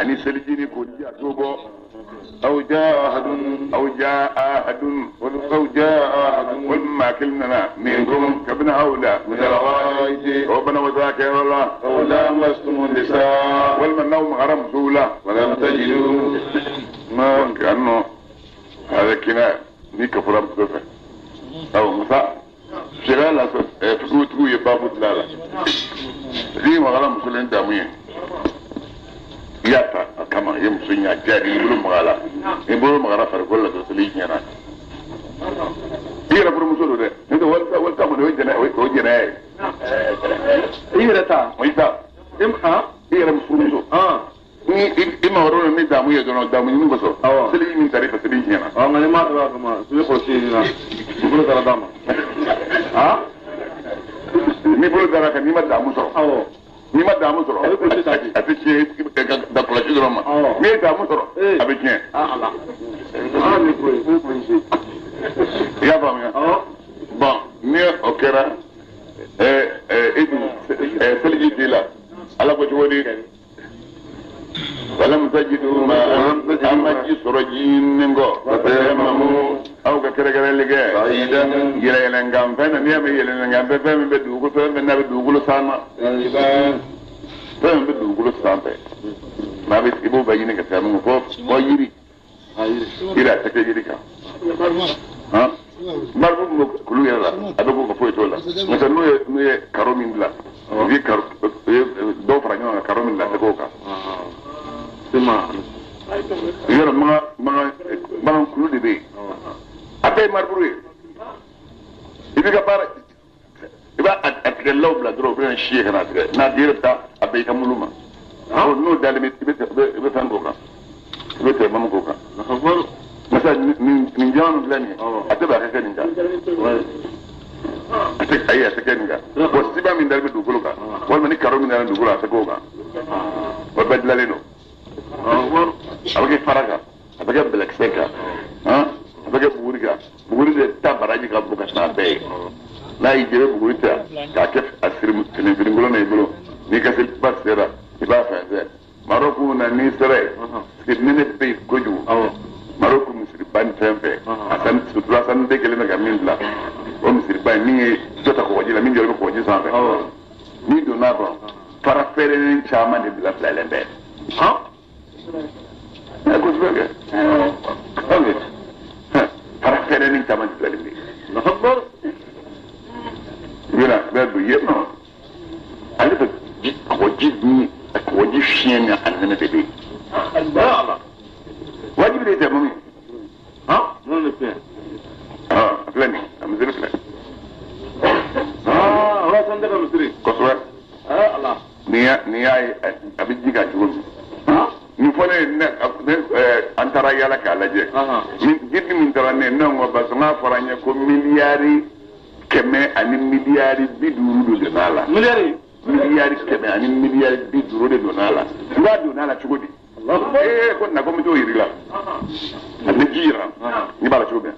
Ani seliji ni koji a t'o bɔ. Aw jaa ahadun. Aw jaa ahadun. Aw jaa ahadun. Walima maa kelen nana minkum kabini aw la. Min al-ghaa'iti. O banakɔtaa kɛyɔrɔ la. Aw lamastumu nisaa. Walima n'aw magara musow la. Walam tajidu. Ma yan nɔ a bɛ kinɛ n'i kafora muso fɛ. Awɔ musa. Sariya la fitigiw ye baabu dilan a la. N'i magara muso la ni damu ye. I y'a ta a kama i ye muso ɲɛ a diya i bolo maga a la. I bolo magara farikolo la dɔrɔn seli tiɲɛna. I yɛrɛ furumuso don dɛ. N'o tɛ walisa walisa kɔni o ye jɛnɛ o jɛnɛya ye. I yɛrɛ ta. I ta. I yɛrɛ furumuso. Ni i magara o la ni damu ye dɔrɔn damu ɲini kosɔn. Seli min taara i fɛ seli tiɲɛna. Nka n'i m'a sɔrɔ a kama i bɛ kɔlɔsi i la. I bolo taara d'a ma. N'i bolo dara kan n'i ma damu sɔrɔ. N'i ma damu sɔrɔ. A tɛ tiɲɛ da kɔlɔsi dɔrɔn ma. N'i ye damu sɔrɔ a bɛ tiɲɛ. I y'a faamuya. Bon ni o kɛra e dun seliji t'i la ala ko cogo di. Walam tajidu ma an ma ji sɔrɔ ji ɲininen kɔ. Fatayamamu aw ka kɛrɛkɛrɛli kɛ. Yɛlɛyɛlɛnkan fɛn na n'i y'a mɛn yɛlɛyɛlɛnkan fɛn fɛn min bɛ dugukolo fɛn min n'a bɛ dugukolo sanfɛ. Fɛn min bɛ dugukolo sanfɛ. N'a bɛ i b'o bɛɛ ɲini ka taa min fɔ fɔ yiri. Yiri a tɛ kɛ yiri kan. Marifu min bɛ kulu yɛrɛ la a bɛ k'o ka foyi t'o la. N'o tɛ n'u ye karo min dilan. U ye karo u ye dɔw fara ɲɔgɔn kan karo min dilan a tɛ k'o kan. Yɔrɔ magan kulu de bɛ yen. A bɛɛ ye mariburu ye. I b'i ka baara i b'a a tigɛlaw bila dɔrɔn u bɛ na si ye ka na tigɛ n'a yɛrɛ bɛ taa a bɛɛ i ka mulu ma. N'o dalen bɛ i bɛ fɛn k'o kan i bɛ tɛmɛ k'o kan. Masa nin jama min filɛ nin ye a tɛ bɛn a ka kɛ nin kan. A tɛ ayi a tɛ kɛ nin kan. Bon siba min dalen bɛ dugukolo kan walima ni karo min dalen bɛ dugukolo a tɛ k'o kan. O bɛɛ dilanlen don. A bɛ kɛ fara kan a bɛ kɛ bɛlɛkisɛ kan a bɛ kɛ buguri kan buguri de ta baraji ka bon ka tɛmɛ a bɛɛ ye n'a y'i jɛ i bɛ buguri ta k'a kɛ a siri finikolon na i bolo n'i ka seliba sera i b'a fɛnsɛn Marɔku na n'i sera yen parce que nɛnɛ bɛ yen kojugu Marɔku misiriba ni fɛn fɛn a sani surtout Asani den kɛlen bɛ ka min dilan o misiriba in min ye jɔ ta kɔgɔji la min jɔlen bɛ kɔgɔji sanfɛ n'i donna a kɔnɔ fara fɛrɛlen caman de bila bilalen bɛ. Kosɛbɛ kɛ. Fara fɛrɛlen caman de bilalen bɛ yen. I bɛna bɛ don yen nɔ ale bɛ ji kɔgɔji ni kɔgɔji fiɲɛ ni a nɛnɛ de bɛ yen. Wajibi de tɛ mun ye. A filɛ nin ye a misiri filɛ. Kosɛbɛ. N'i y'a ye a bɛ ji kan cogo min. Nin fɔ ne an taara yala k'a lajɛ. Jiri min taara ne ne ko parce que n'a fɔra n ye ko miliyari 100 ani miliyari 50 de donna a la. Miliyari? Miliyari 100 ani miliyari 50 de donna a la. N k'a donna a la cogo di? Ee ko na ko n bɛ t'o yir'i la. A bɛ ji yira n b'a la cogo min.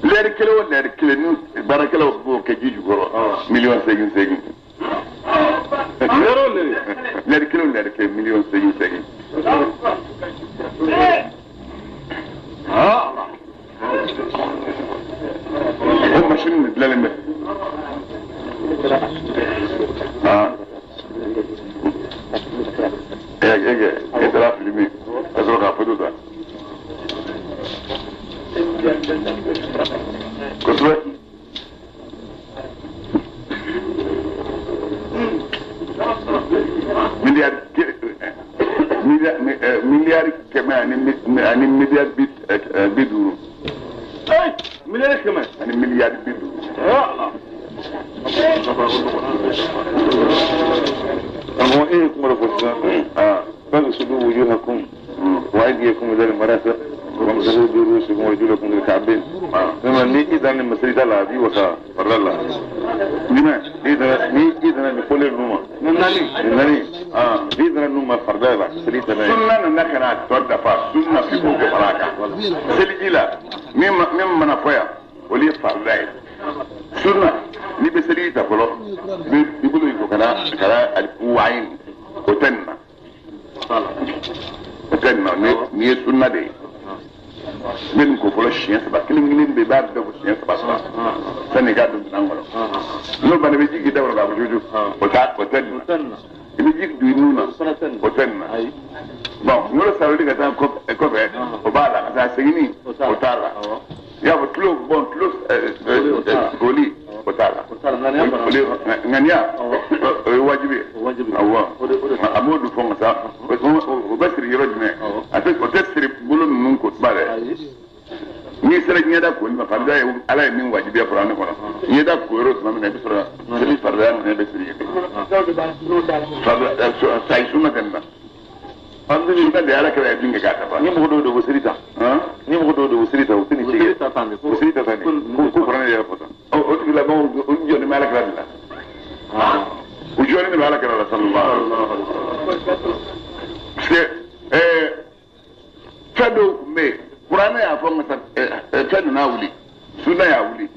Lɛri kelen o lɛri kelen ni baarakɛlaw b'o kɛ ji jukɔrɔ miliyɔn 8 8. Lɛri kelen o lɛri kelen miliyɔn 8 8. O masini de dilanlen bɛ. E taara filmer ka sɔrɔ k'a photo ta. Kosɛbɛ. Miliyari 100 ani miliyari 50. Miliyari 100 ani miliyari 50. Karamɔgɔ e ye kuma dɔ fɔ sisan. Faghsilu wujuhakum wa aydiyakum ila al-marafiq wamsahu bi ru'usikum wa arjulakum ila al-ka'bayn. Ni i dana nin masirida la a b'i wasa farida la. Jumɛn? Ni i dana nin fɔlen ninnu ma. Nin naani. Nin naani. N'i dana ninnu ma farida la seli tɛ n'a ye. Sunna nana ka na a tɔ dafa sunna f'i k'o kɛ fara a kan. Seliji la min mana fɔ yan olu ye farida ye. Sunna n'i bɛ seliji ta fɔlɔ i bolo in ko kana alikuwayin o tɛ nin na. O tɛ nin na nin ye sunna de ye. N bɛ nin ko fɔlɔ siɲɛ saba kelen kelen bɛɛ b'a bɛɛ ko siɲɛ saba saba sani i k'a don minɛn kɔnɔ. N'o banna i bɛ ji k'i da kɔrɔ k'a wusu o tɛ nin na. I bɛ ji don i nun na o tɛ nin na. Bon kunkolo saroli ka taa kɔfɛ o b'a la ka taa seginni o t'a la. I y'a fɔ tulo bɔn tulo koli o t'a la. Ŋaniya o ye wajibi ye. Awɔ a m'o dun fɔ nka sa o bɛ siri yɔrɔ jumɛn o tɛ siri bolo ninnu ko kuma dɛ. N'i sera ɲɛda koli ma farida ye ala ye min wajibiya kuranɛ kɔnɔ ɲɛda ko yɔrɔ tuma min na i bɛ sɔrɔ seli farida ŋaniya bɛ siri yen. Sayi sunna tɛ nin na. Sunna de ala kɛra ye min kɛ k'a dafa. Ni mɔgɔ dɔw de bɛ seli ta. Ni mɔgɔ dɔw de bɛ seli ta u tɛ nin ci kɛ. U seli ta tan de. Ko kuranɛ yɛrɛ fɔ tan. O tigilamɔgɔw u jɔlen bɛ ala kɛra de la. U jɔlen de bɛ ala kɛra la sallallahu alaihi wa sallam. Parce que fɛn dɔw tun bɛ yen kuranɛ y'a fɔ nka fɛn nana wuli sunna y'a wuli.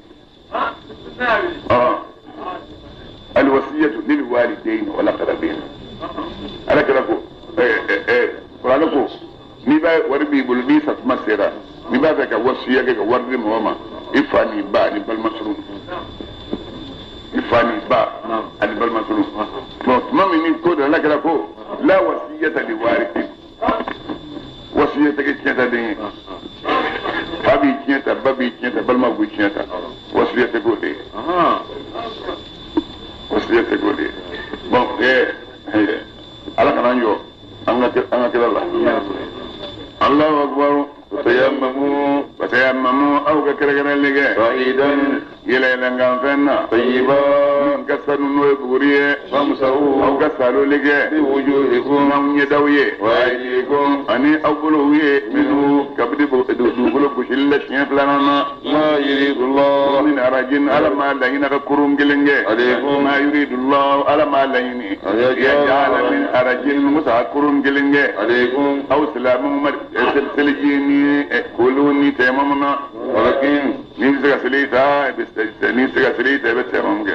Alwasiyatu lil walidayni wal aqrabin. Ala kɛra ko. Kuranɛ ko n'i b'a wari b'i bolo n'i satuma sera n'i b'a fɛ ka wasiya kɛ ka wari di mɔgɔ ma i fa n'i ba ani balima surun i fa n'i ba ani balima surun bon tuma min ni ko dɔ ala kɛra ko la wasiyata li warithin wasiya tɛ kɛ tiɲɛtaden ye fa b'i tiɲɛ ta ba b'i tiɲɛ ta balima b'i tiɲɛ ta wasiya tɛ k'o de ye wasiya tɛ k'o de ye bon ala kana an jɔ. An ka kira la. Allahu akbar. Fatayammamu aw ka kɛrɛnkɛrɛnli kɛ. Sa'idan yɛlɛyɛlɛnkanfɛn na. Tayyiba min ka sanu n'o ye buguri ye. Famsahu aw ka saloli kɛ. Bi wujuhikum n'aw ɲɛdaw ye. Wa aydikum ani aw bolow ye. Minhu kabini dugukolo gosili la siɲɛ filanan na. Ma yuridullahu min harajin ala ma laɲini a ka kurun kelen kɛ. Alaykum ma yuridullahu ala ma laɲini. Yaj'ala min harajin musa kurun kelen kɛ. Alaykum aw silamɛw ma seliji ni kolo ni tɛmɛmu na. Walakin n'i bɛ se ka seli ta i bɛ n'i se ka seli ta i bɛ tɛmɛmu kɛ.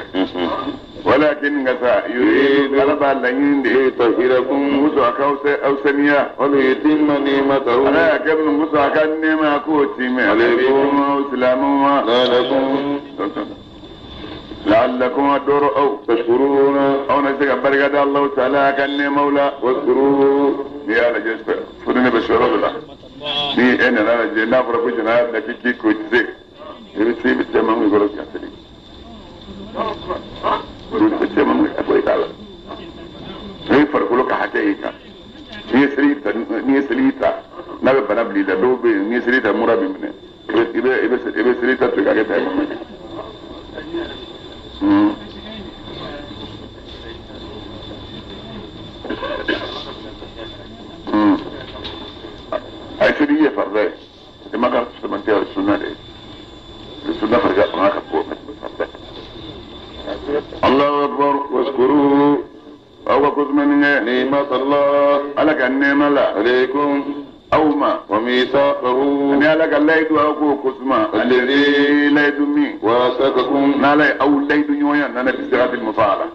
Walakin nka sa yuridu ala b'a laɲini de. Liyutahhirakum muso a k'aw saniya. Wa liyutimma ni'matahu ala y'a kɛ muso a ka nɛɛma k'o timɛ. Alaykum aw silamɛw ma. La'allakum la'allakum adoro aw tashkuruna aw na se ka barika da Allahu ta'ala a ka nɛɛmaw la. Wazkuru n'i y'a lajɛ fo ni ne bɛ sɔrɔ dɔ la. Ni e nana lajɛ n'a fɔra ko jɛnɛya bila k'i ko i tɛ se i bɛ se i bɛ tɛmɛ kɔrɔ ka seli i bɛ tɛmɛ a ko i t'a la n'i farikolo ka hakɛ y'i kan n'i ye seli ta n'a bɛ bana bila i la dɔw bɛ yen n'i ye seli ta mura b'i minɛ i bɛ seli ta to i ka kɛ tɛmɛ. A seli ye farida ye i ma ka sɛmɛntiya o sunna de ye sunna farida fanga ka bon ka tɛmɛ farida kan. Allahu akbar waskuru aw ka ko jumɛn kɛ. Ni'matallah ala ka nɛɛma la. Alaykum aw ma. Wa mithaqahu ani ala ka layidu aw k'o ko suma. Alladhi layidu min. Wasaqakum n'ala ye aw layidu ɲɔgɔnya nana bi siratil mufaala.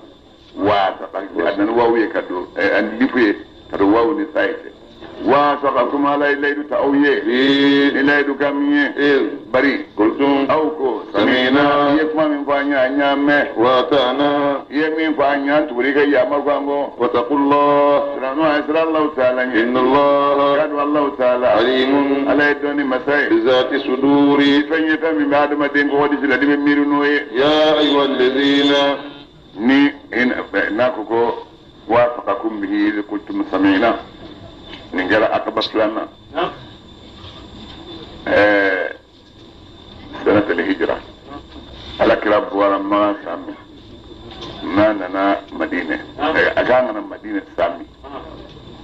Wasaqa a nana waaw ye ka don ani lifu ye ka don waaw ni sa ye cɛ. Wasaqakum ala layidu ta aw ye. Ni layidu ka min ye. Bari. Kultum aw ko. Sami'na i ye kuma min fɔ an ye an y'a mɛn. Wa ata'na i ye min fɔ an ye an tugura i ka yamaru kan kɔ. Wattaqullah siran a ye siran Allahu ta'ala ɲɛ. Inna Allaha k'a dɔn Allahu ta'ala. Alimun ala ye dɔnni masa ye. Bizati suduri fɛn ye fɛn min bɛ adamaden kɔgɔ disi la n'i bɛ miiri n'o ye. Ya ayyuhallazina ni n'a ko ko wafaqakum bihi kuntum sami'na. Nin kɛra akaba filanan sanatal hijra ala kira bɔra Makan san min n'a nana Madinɛ a kan ka na Madinɛ san min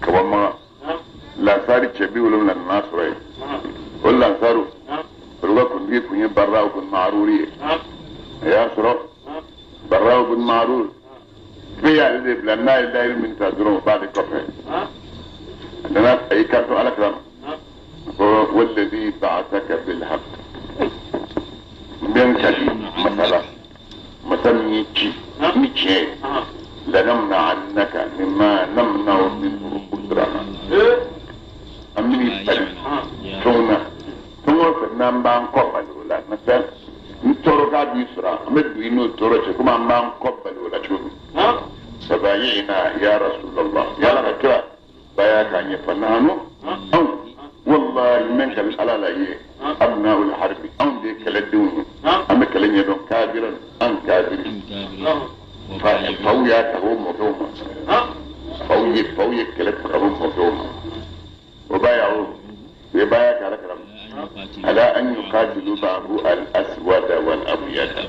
ka bɔ Makan lansari cɛ 70 nana sɔrɔ yen o lansaru olu ka kuntigi kun ye Barra bin Ma'rur ye a y'a sɔrɔ Barra bin Ma'rur bɛɛ y'ale de bila n'a ye layiru min ta dɔrɔn o b'ale kɔfɛ. Nana a y'i kanto ala kira ma ko walladhi ba'athaka bil haqq n bɛ n kali masa la masa min y'i ci ni tiɲɛ ye lanamna'annaka mimma namna'u minhu siran na an bɛ n'i bali fɛnw na fɛn o fɛn n'an b'an kɔ bali o la n'o tɛ ni tɔɔrɔ k'a b'i sɔrɔ an bɛ don i n'o tɔɔrɔ cɛ komi an b'an kɔ bali o la cogo min. Fabayi'na ya Rasulallah yala ka kira baya k'an ye fa nahnu anw wallahi min ka ala la ye abna'ul harbi anw de ye kɛlɛdenw ye an bɛ kɛlɛ ɲɛdɔn kabiran an kafiri faw y'a ta o mɔkɛw ma faw ye kɛlɛ ta ka bɔ mɔkɛw ma o b'a ya o ye baya k'ala kira ma ala an yuqatilu ba'du al aswada wal abyada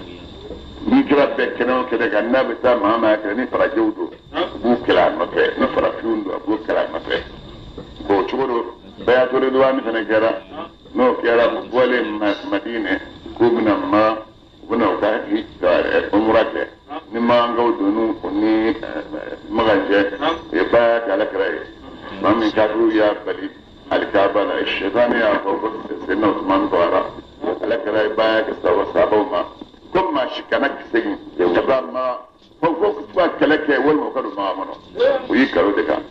ni kira bɛɛ kɛnɛ o kɛnɛ kan n'a bɛ taa maa maa kɛlɛ ni farajɛw don u b'u kɛlɛ a nɔfɛ ni farafinw don a b'u kɛlɛ a nɔfɛ bon o cogo don bayatɔ ridwani fana kɛra n'o kɛra u bɔlen Madinɛ k'u bɛna ma u bɛna u ka umura kɛ ni mankaw donn'u ni Makan cɛ u ye baya kɛ ala kira ye maa min kafiriw y'a bali alikaba la sɛtanɛ y'a fɔ ko Seyidina Usumani fagara ala kira ye baya kɛ sabaw ma ko maa si kana segin ka taa ma fo ka kɛlɛ kɛ walima u ka don makan kɔnɔ u y'i kalo de kan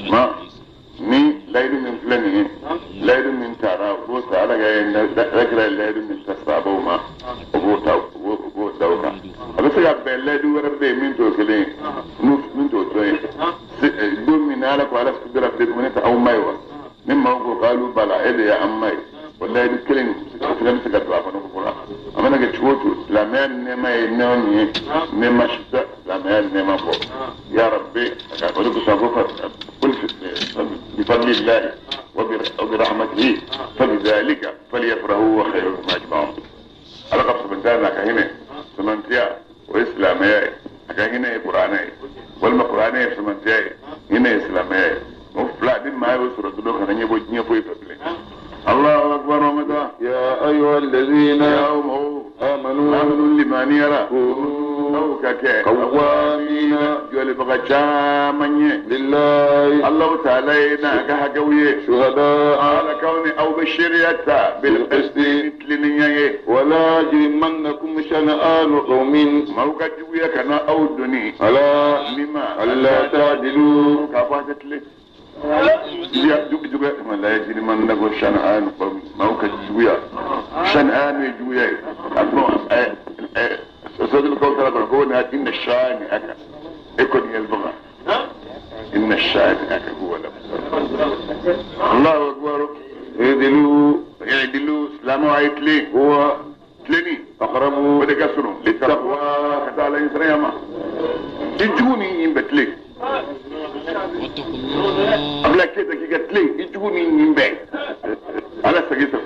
ma ni layidu min filɛ nin ye layidu min taara u b'o ta ala kira ye layidu min ta sabaw ma u b'o ta u b'o da o kan a bɛ se ka bɛn layidu wɛrɛ bɛ yen min t'o kelen ye min t'o dɔn ye don min na ala ko ala sudara bɛ ne ta aw ma ye wa ni maaw ko k'alu bala e de y'an ma ye o layidu kelen o fana bɛ se ka don a kɔnɔ ko la a mana kɛ cogo o cogo silamɛya nɛɛma ye nɛɛma min ye nɛɛma si tɛ silamɛya nɛɛma bɔ ya rabbi o de kosɔn ko bifadlillahi wa birahmatihi fabidhalika falyafrahu wa khayrun mimma yajma'un ala ka sɛbɛntiya n'a ka hinɛ sɛbɛntiya o ye silamɛya ye a ka hinɛ ye kuranɛ ye walima kuranɛ ye sɛbɛntiya ye hinɛ ye silamɛya ye o fila ni maa y'o sɔrɔ dɔrɔn kana ɲɛbɔ diɲɛ foyi fɛ bilen. الله أكبر ومتى يا أيها الذين آمنوا آمنوا لمن يرى قوامين لله الله تعالى كحكوية شهداء على كون أو بالشريعة بالقسط ولا يجرمنكم شنآن قوم موقع جوية كان أو دني على لما ألا تعدلوا كفاتت لي لا يجرمنكم شنآن قوم موقع جوية شنآن جوية أستاذ الكوثر يقول إن الشانئك يكن يلبغى إن الشانئك هو الأبتر. الله أكبر. اعدلوا اعدلوا سلاموا عيتلي هو تلني أقربوا ودكسروا للتقوى كتعالى يسريما تجوني ينبتلي قبل كده كي قتلي يجوني ينبت على سجيته.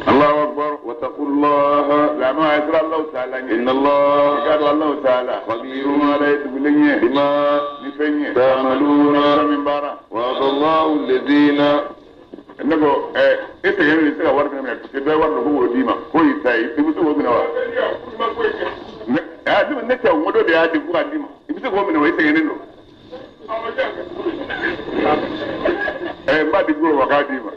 الله أكبر. واتقوا الله لا ما يسرى الله تعالى إن الله قال الله تعالى خبير بما تعملون وعد الله الذين إنه إنت يعني يسرى ورد من الكتاب ورد هو ديما هو يساي يبص هو من هو هذا من نتا ومدو ده هذا هو ديما يبص هو من هو يسرى إنه ما بيقولوا وقع ديما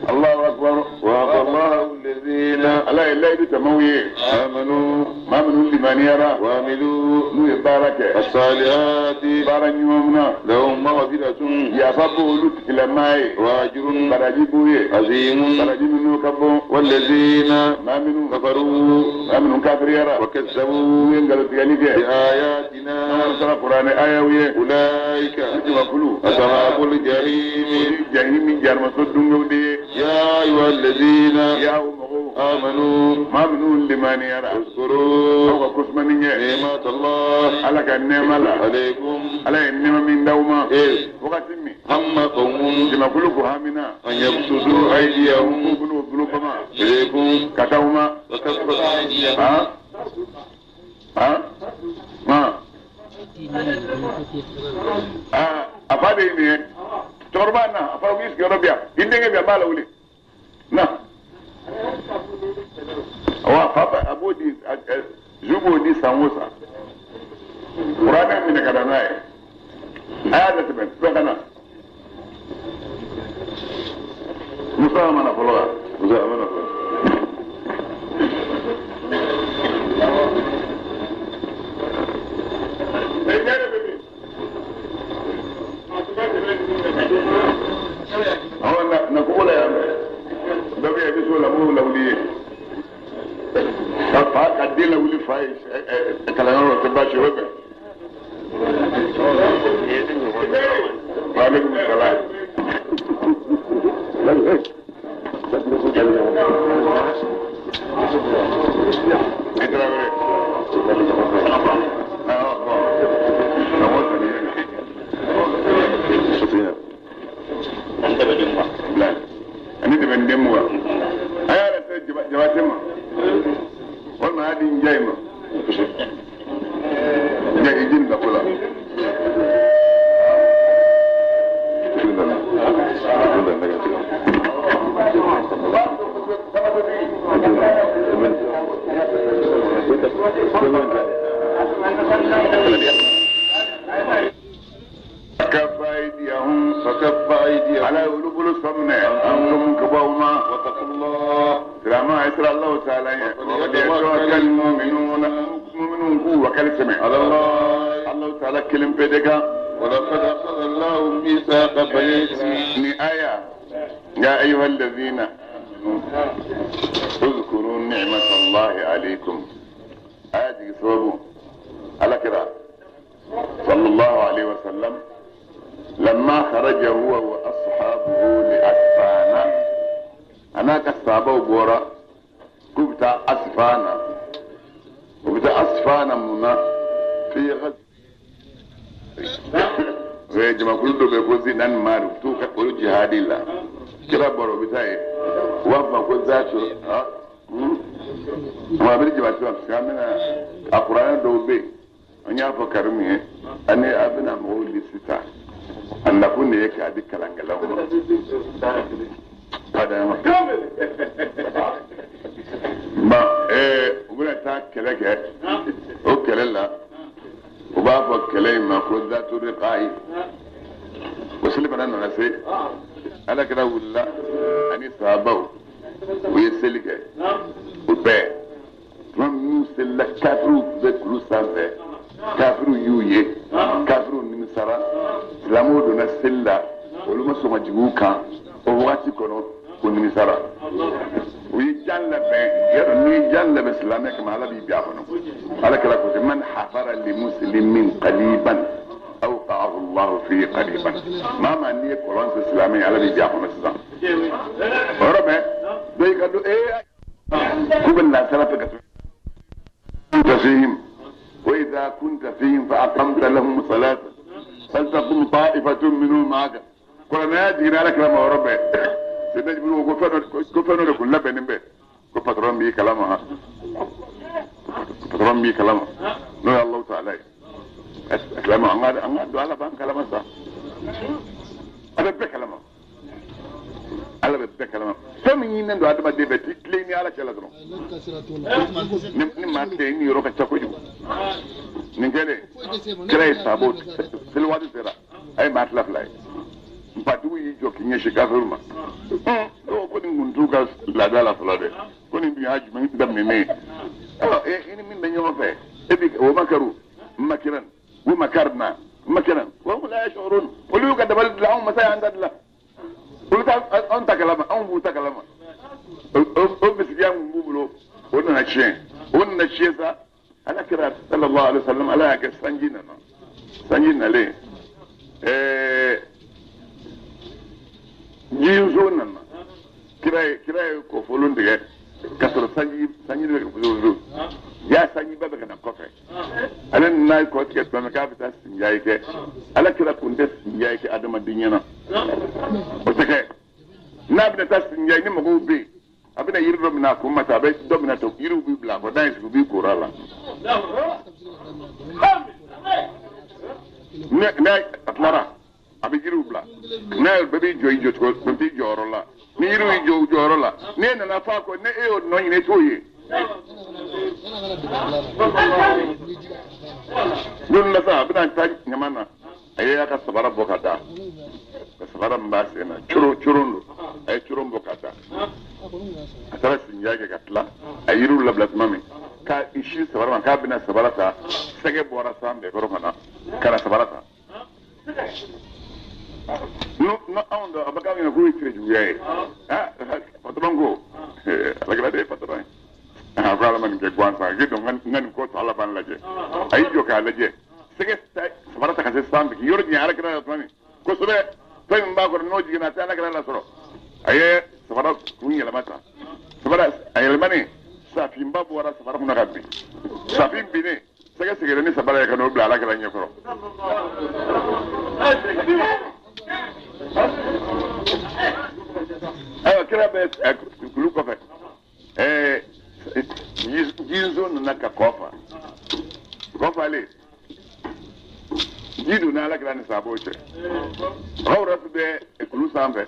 الله أكبر. وعد الله الذين الله لا يتموي آمنوا ما من لمن يرى وعملوا نبارك الصالحات بارك يومنا لهم مغفرة يا فبولت إلى ماي وأجر براجبوي عظيم براجب نوكبو والذين ما من كفروا ما من كافر يرى وكذبوا بآياتنا القرآن آية أولئك أصحاب الجحيم جحيم جرم يا أيها الذين آمنوا ممنون لمن يرى اذكروا نعمة الله عليكم على النعمة من دوما إذ هم قوم أن يبسطوا أيديهم إليكم كتوما وكفر أيديهم ها ها أفادي cɛkɔrɔba na a fɔra ko i sigiyɔrɔ bɛ yan i denkɛ bɛ yan n b'a lawuli na awɔ a fa ba a b'o di zu b'o di san o san kuranɛ minɛ ka na n'a ye a y'a jateminɛ fɛn ka na Musa mana fɔlɔ wa Musa mana fɔlɔ. Fa ka den lawuli fa ye kalanyɔrɔ la o tɛ baasi ye o bɛ bɛn. Wa aleykum salaam. I Tarawele. Awɔ bon. Karamɔgɔ sani. Bila. Ani dɛmɛden 20. A y'a lase Jabate ma. Walima a y'a di Njayi ma. Njayi i ji nin ka ko la. كف أيديهم فكف أيديهم على ولبل الصمنة أنكم كبوما واتقوا الله كما يسر الله تعالى وليتوكل المؤمنون مؤمنون قوة كلمة على الله الله تعالى كلم بدك ولقد أخذ الله ميثاق بني إسرائيل آية يا أيها الذين آمنوا اذكروا نعمة الله عليكم آية سببه على كده صلى الله عليه وسلم لما خرج هو وأصحابه لأسفانا أنا كسابة وبورا كبتا أسفانا وبتا أسفانا منا في غزو ويجمع كل دو بيكوزي نان مارو تو كقولوا جهاد الله كلا بورو بتاعي وافا كل ذات ما بريجي باتوا كامنا القرآن دو بي an y'a fɔ Karimu ye ani a bɛna mɔgɔw lisi ta a nakun de ye k'a di kalankɛlaw ma ka ma bon u bɛna taa kɛlɛ kɛ o kɛlɛ la u b'a fɔ kɛlɛ in ma ko zaturi kayi o seli fana nana se Ala kɛra wulila ani sahabaw u ye seli kɛ u bɛɛ tuma minnu selila kafiriw bɛ kulu sanfɛ kafiru y'u ye kafiru nimisara silamɛw donna seli la olu ma sɔn ka jigin u kan o wagati kɔnɔ o nimisara u ye jan labɛn yarɔ n'i ye jan labɛn silamɛ kama Ala b'i bin a kɔnɔ Ala kɛra ko ten man hafara li muslimin qaliban awqa'ahu Allahu fi qaliban maa maa n'i ye kɔlɔn sen silamɛ ye Ala b'i bin a kɔnɔ sisan o yɔrɔ bɛɛ dɔ y'i ka don ee k'u bɛ lansara fɛ ka tɛmɛ. وإذا كنت فيهم فأقمت لهم الصلاة فلتقم طائفة منهم معك كل ما يجري لك لما ربي سيدنا جبريل كفنوا لكل لبن به كفترون به كلامها كفترون به كلامها نو الله تعالى كلامه أنغاد على بان كلامه صح أنا بكلامه Ala bɛ bɛɛ kalama fɛn min ɲininen don adamaden fɛ t'i tilen ni Ala cɛ la dɔrɔn ni maa tɛ ni yɔrɔ ka ca kojugu nin kɛlen kira ye saabo seli waati sera a ye maa tila fila ye npatigiw y'i jɔ k'i ɲɛsin kafiriw ma ko nin kun t'u ka laada la fɔlɔ dɛ ko nin dun y'a jumɛn daminɛnen ye i ni min bɛ ɲɔgɔn fɛ e bi o makaru makiran o makarna makiran wa hum la yash'urun olu y'u ka dabali dilan anw masa y'an ta dilan olu ta anw ta kalama anw b'u ta kalama o bisigiya mun b'u bolo o nana tiɲɛ o nana tiɲɛ sa Ala kira sallallahu alaihi wa sallam Ala y'a kɛ sanji nana sanji nalen jinso nana kira ye kɔfɔlon tigɛ ka sɔrɔ sanji bɛ ka fuso ya sanjiba bɛ ka na kɔfɛ ale nana kɔ tigɛ tuma min k'a bɛ taa sinjayi kɛ Ala kira kun tɛ sinjayi kɛ adamaden ɲɛna o tɛ kɛ n'a bɛna taa sinjayi ni mɔgɔw bɛ yen a bɛna yiri dɔ minɛ a kun ma sa a bɛ dɔ minɛ to yiriw b'i bila a kɔ n'a ye sigi u b'i kora a la n'a a tilara a bɛ yiriw bila n'a ye bɛɛ b'i jɔ i jɔcogo bɛɛ b'i jɔyɔrɔ la ni yiriw y'i jɔ u jɔyɔrɔ la n'e nana fɔ a kɔ ne e y'o nɔ ɲini e t'o ye. Don dɔ sa a bɛna taa ɲama na a y'a ka sabara bɔ ka da ka sabara min b'a sen na coron don a ye coron bɔ ka da a taara sinja kɛ ka tila a ye yiriw labila tuma min k'a i si sabara ma k'a bɛna sabara ta sɛgɛ bɔra san bɛɛ kɔrɔ ka na ka na sabara ta n'o anw dɔn a bɛ k'anw ɲɛna k'o ye tile juguya ye patɔrɔn ko alakira de ye patɔrɔn ye a A ko Ala ma nin kɛ gansan, k'i don n ka nin ko tɔ Ala b'an lajɛ. A y'i jɔ k'a lajɛ. Sɛgɛ samara ta ka se sanfɛ k'i yɔrɔ janya Ala kira la tuma min kosɛbɛ, fɛn min b'a kɔrɔ n'o jiginna a tɛ Ala kira lasɔrɔ. A ye samara kun yɛlɛma tan, samara a yɛlɛmani safinba bɔra samara kɔnɔ ka bin. Safin binnen, sɛgɛ sigira ni samara ye ka n'o bila Ala kira ɲɛkɔrɔ. Ayiwa, kira bɛ kulu kɔfɛ, jinso nana ka kɔ fa, kɔ falen, ji donna Ala kira ni sabaw cɛ. Rawratu bɛ kulu sanfɛ,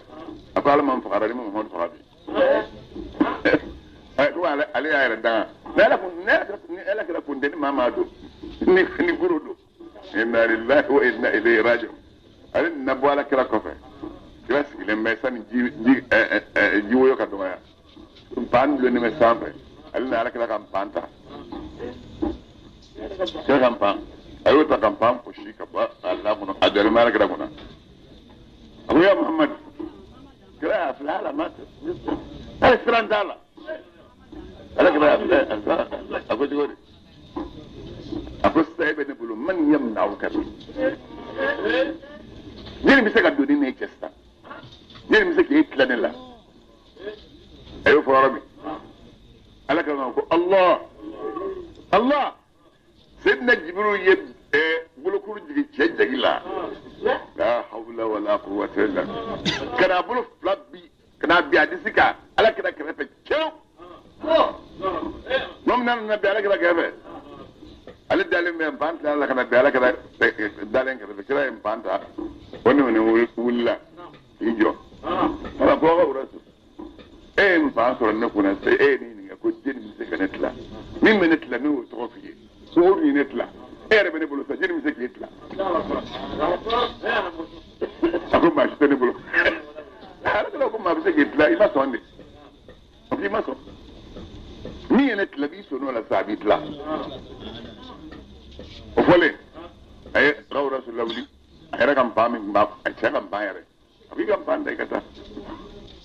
a ko Ala ma n fagara ni ma Muhamadu faga bi. Ko ale y'a yɛrɛ danga. Ni Ala kira kun tɛ ni maa maa don, ni goro don. Inna lillahi wa inna ilayhi raji'un. Ale nana bɔ Ala kira kɔfɛ. Kira sigilen bɛ sani ji woyo ka dɔgɔya. Npan dulonnen bɛ sanfɛ. Ale na Ala kira ka npan ta. Kira ka npan. A y'o ta ka npan fosi ka bɔ a la kɔnɔ, a jɔlen bɛ Ala kira kunna. A ko ya Muhamadu. Kira y'a filɛ, ala ma hali siran t'a la. Ala kira y'a filɛ, a ko cogo di? A ko sisan e bɛ ne bolo, man yamna'uka bi. Ne bɛ se ka don ni ne cɛ sisan. Ne bɛ se k'e tila ne la. A y'o fɔ yɔrɔ min, Ala kira ko Allah Allah. Seydina Jibril ye bolokuru jigin cɛ jagi la. La hawla wala quwwata illa billah. Ka n'a bolo fila bi, ka n'a bi a disi kan Ala kira kɛrɛfɛ cɛw. Tuma min n'a nana bi Ala kira kɛrɛfɛ, ale dalen bɛ npan tila la ka na bi Ala kira dalen kɛrɛfɛ. Kira ye npan ta, o ni wulila k'i jɔ. Ala ko aw ka e ye npan sɔrɔ ne kunna, e ye ne ɲininka ko jeli bɛ se ka ne tila? Min bɛ ne tila, ne y'o tɔgɔ f'i ye. Ko o dun ye ne tila, e yɛrɛ bɛ ne bolo sa, jeli bɛ se k'e tila? A ko maa si tɛ ne bolo. Ala kira ko maa bɛ se k'e tila, i ma sɔn de. A ko i ma sɔn. Min ye ne tila, b'i sɔn o la sa, a b'i tila. O fɔlen, a ye Rawratu lawuli, a yɛrɛ ka npan min tun b'a, a cɛ ka npan yɛrɛ. A ko i ka npan ta i ka taa.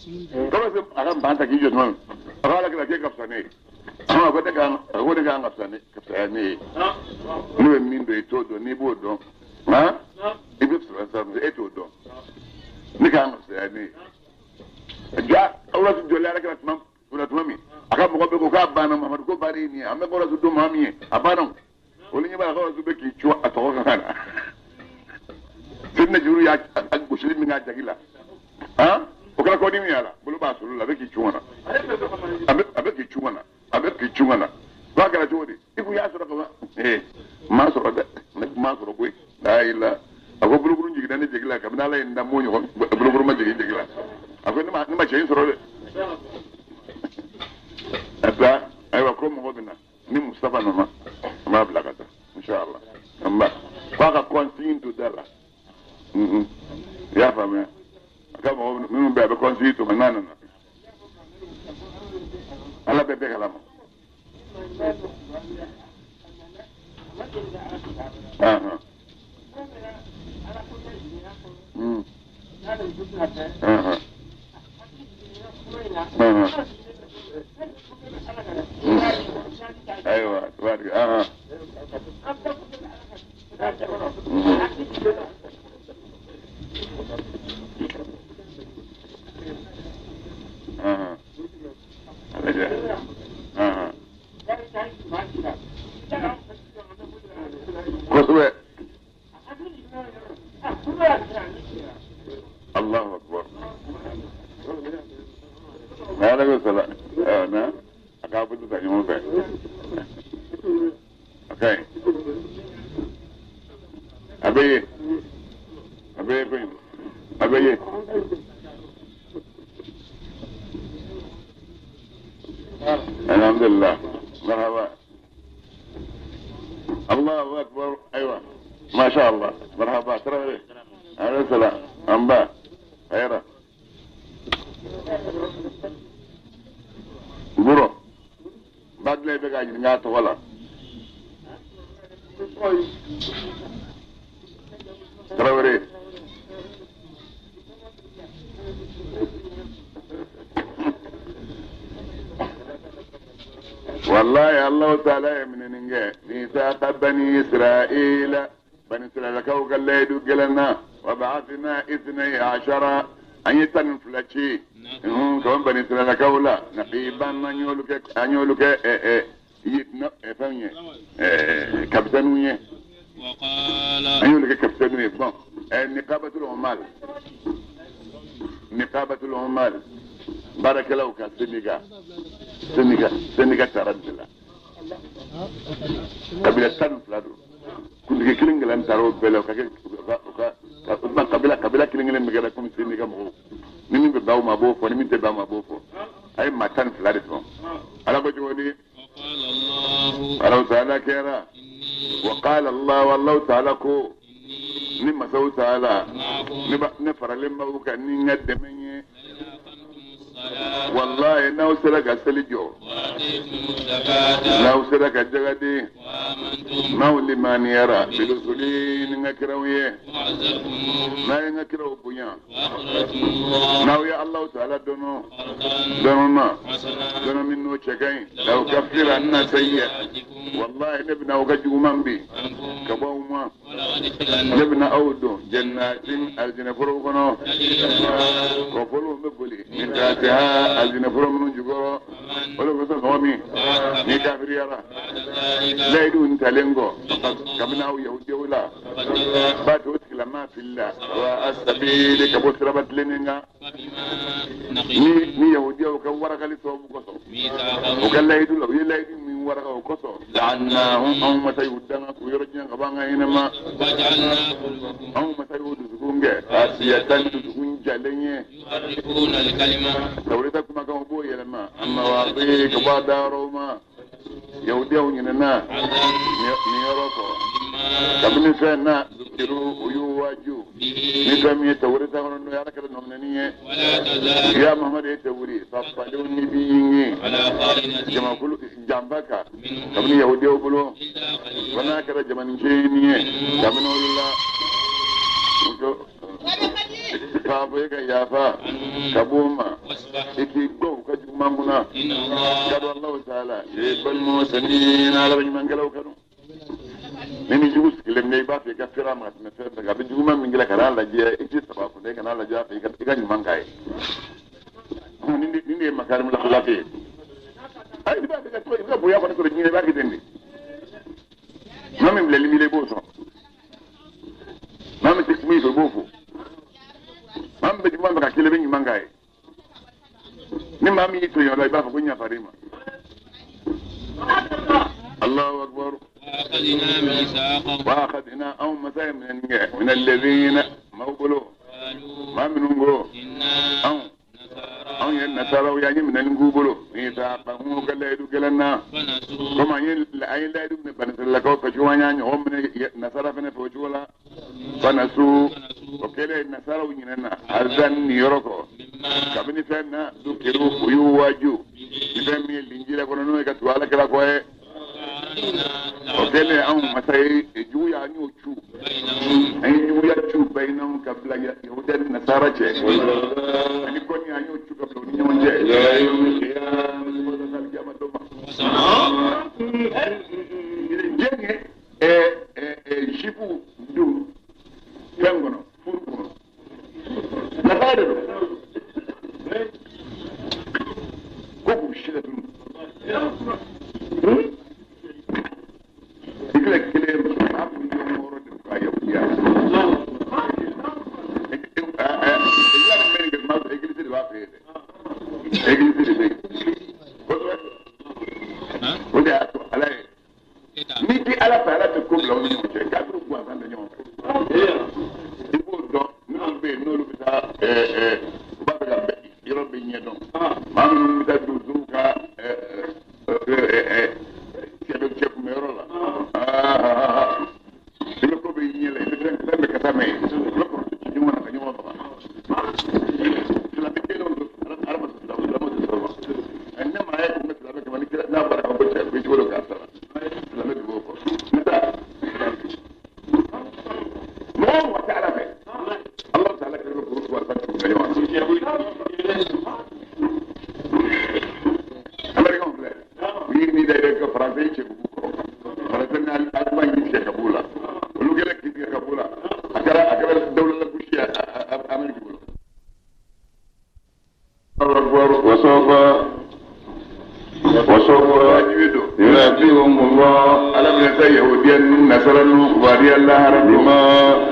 Kɔrɔ se a ka npan ta k'i jɔ tuma min, a ko Ala kira k'e ka fisa ne ye. A ko ne kan, a ko ne kan ka fisa ne, ka fisaya ne ye. Ne bɛ min dɔn, i t'o dɔn, n'i b'o dɔn, han, i bɛ sɔrɔ sa, e t'o dɔn. Ne kan ka fisaya ne ye. Ja, Rawratu jɔlen Ala kira tuma min, a ka mɔgɔ bɛɛ ko k'a banna, Muhamadu ko baara ye nin ye, an bɛ Rawratu dɔn maa min ye, a banna. Olu ɲɛ b'a la Rawratu bɛ k'i cun a tɔgɔ kan ka na. Seydina Jibril y'a gosili min k'a jagi la, han, o kɛra kɔdimi y'a la, bolo b'a solo la, a bɛ k'i cun ka na. A bɛ k'i cun ka na, a bɛ k'i cun ka na. K'a kɛra cogo di? I kun y'a sɔrɔ ka ban. Ee, n m'a sɔrɔ dɛ, ne kun m'a sɔrɔ koyi. La ilaha. A ko bolokuru jiginna ne jigi la, kabini Ala ye n da m'o ɲɔgɔn bolokuru ma jigin jigi la. A ko ne ma cɛ in sɔrɔ dɛ. A taa, ayiwa ko mɔgɔ bɛ na, ni Mustafa nana, an b'a bila ka taa, inshallah. An ba, k'a ka consigne to da la. I y'a faamuya? A ka mɔgɔ minnu bɛ yen, a bɛ consigne to ma n'a nana. Ala bɛ bɛɛ kalama. Ayiwa, tubaarikala. Kosɛbɛ. Allahu akbar. Aleykum salaam. Na a k'a bolo ta ɲɔgɔn fɛ. A ka ɲi. A bɛ ye. A bɛ ye koyi. A bɛ ye. Alhamdulillah. Marhaba. Allahu akbar. Aywa. Ma sha Allah. Marhaba. Tarawele. Alayhi salam. Amba. Hayra. Buro. Badle bɛ k'a ɲininka a tɔgɔ la. Tarawele. Wallahi Allah ta'ala min ninge mithaqa bani Israila bani Israila kaw gallaydu gelana wa ba'athna 12 an yi tan fila ci kawan bani Israila kaw la naqiban an y'olu kɛ fɛn ye kapitɛniw ye an y'olu kɛ kapitɛniw ye bon niqabatul umal baarakɛlaw ka syndicat taara de la kabila 12 don kuntigi kelen kelen taara o bɛɛ la o ka kɛ o ka kabila kelen kelen bɛ kɛra komi syndicat mɔgɔw ni min bɛ bɛn aw ma a b'o fɔ ni min tɛ bɛn aw ma a b'o fɔ a ye maa 12 de sɔn ala ko cogo di Allahu ta'ala kɛra wa qala Allah wallahu ta'ala ko ni masaw ta'ala ne faralen b'aw kan ni n ka dɛmɛ ye wallahi n'aw sera ka seli jɔ n'aw sera ka jaga di n'aw limaniyara birusuli ni n ka kiraw ye n'a ye n ka kiraw bonya n'aw ye Allahu ta'ala dɔnɔ dɔnɔ na dɔnɔ min n'o cɛ ka ɲi law kaffiranna sayyi'atikum wallahi ne bɛna aw ka juguman bin ka bɔ aw ma ne bɛna aw don jannatin aljinɛ forow kɔnɔ kɔfɔlɔw bɛ boli min tahtiha aljinɛ foro minnu jukɔrɔ o de kosɔn mɔgɔ min n'i kafiriyara layidu in talen kɔ kabini aw yahudiyaw la b'a to o tigilama filila wa asabili ka bɔ siraba tilennen kan ni yahudiyaw ka warakali sababu kosɔn o ka layidu la u ye layidu min waraka o kosɔn la'annahum anw masa y'u danga k'u yɔrɔ jan ka bɔ an ka hinɛ ma anw masa y'u dusukun kɛ asiyatan dusukun jalen ye tawureta kumakan u b'o yɛlɛma amma waati ka bɔ a dayɔrɔw ma yahudiyaw ɲinɛna nin yɔrɔ kɔ kabini fɛn na zikiru u y'u waaju ni fɛn min ye tawureta kɔnɔ n'o ye ala kɛra nɔminɛni ye ya Muhammad ye tawuri fafalenw ni b'i ye jamakulu janfa kan kabini yahudiyaw bolo fo n'a kɛra jamanin ye kabini olu la k'a fɔ e ka yafa ka b'o ma i k'i gbɔ u ka juguman kunna ka dɔn Allahu ta'ala ye balima sani ala bɛ ɲumankɛlaw kanu ni jugu sigilen bɛ i b'a fɛ i ka fɛrɛ a ma ka tɛmɛ fɛn bɛɛ kan a bɛ juguman min kɛ ka n'a lajɛ i tɛ saba kunna i kana lajɛ a fɛ i ka ɲuman k'a ye nin de ye makarimul akhlaq ye ayi i b'a fɛ ka to i ka bonya kɔni sɔrɔ diɲɛ i b'a kɛ ten de maa min bilali b'i la i b'o sɔn maa min tɛ kuma i fɛ i b'o fo maa min bɛ juguman fɛ ka kelen bɛ ɲuman k'a ye ni maa min y'i tɔɲɔ la i b'a fɔ ko n yafar'i ma Allahu akbar wa akhadna anw masa ye minɛni kɛ min alladhina maaw bolo maa minnu ko anw ye nasaraw ye an ye minɛni k'u bolo mithaqahum ka layidu gɛlɛn na komi an ye layidu minɛ banisiralakaw fɛ cogo an y'a ɲɔgɔn minɛ nasara fɛnɛ fɛ o cogo la fanasu o kɛlen nasaraw ɲinɛna azan nin yɔrɔ kɔ kabini fɛn na dukiru u y'u waaju ni fɛn min ye linjira kɔnɔ n'o ye ka tugu ala kira kɔ ye o kɛlen anw masa ye juguya an y'o cu an ye juguya cu bayinaw ka bila yahudiya ni nasara cɛ ani kɔni an y'o cu ka bila u ni ɲɔgɔn cɛ diɲɛ zipu don fɛn kɔnɔ furu kɔnɔ nasara de don ko k'u si latunu ikila kelen maa miliyɔn 6 de ka yahudiya egilisi de b'a fɛ yen dɛ egilisi de bɛ yen kosɛbɛ o de y'a to ala ye Faransi cɛ bugu kɔrɔ Faransi ni Alimaɲi y'i tigɛ ka b'u la olu kɛlen k'i tigɛ ka b'u la a kɛra dawula la gosi Ameriki bolo. وسوف ينبئهم الله ألم ينسى يهوديا نصارى كباريا الله بما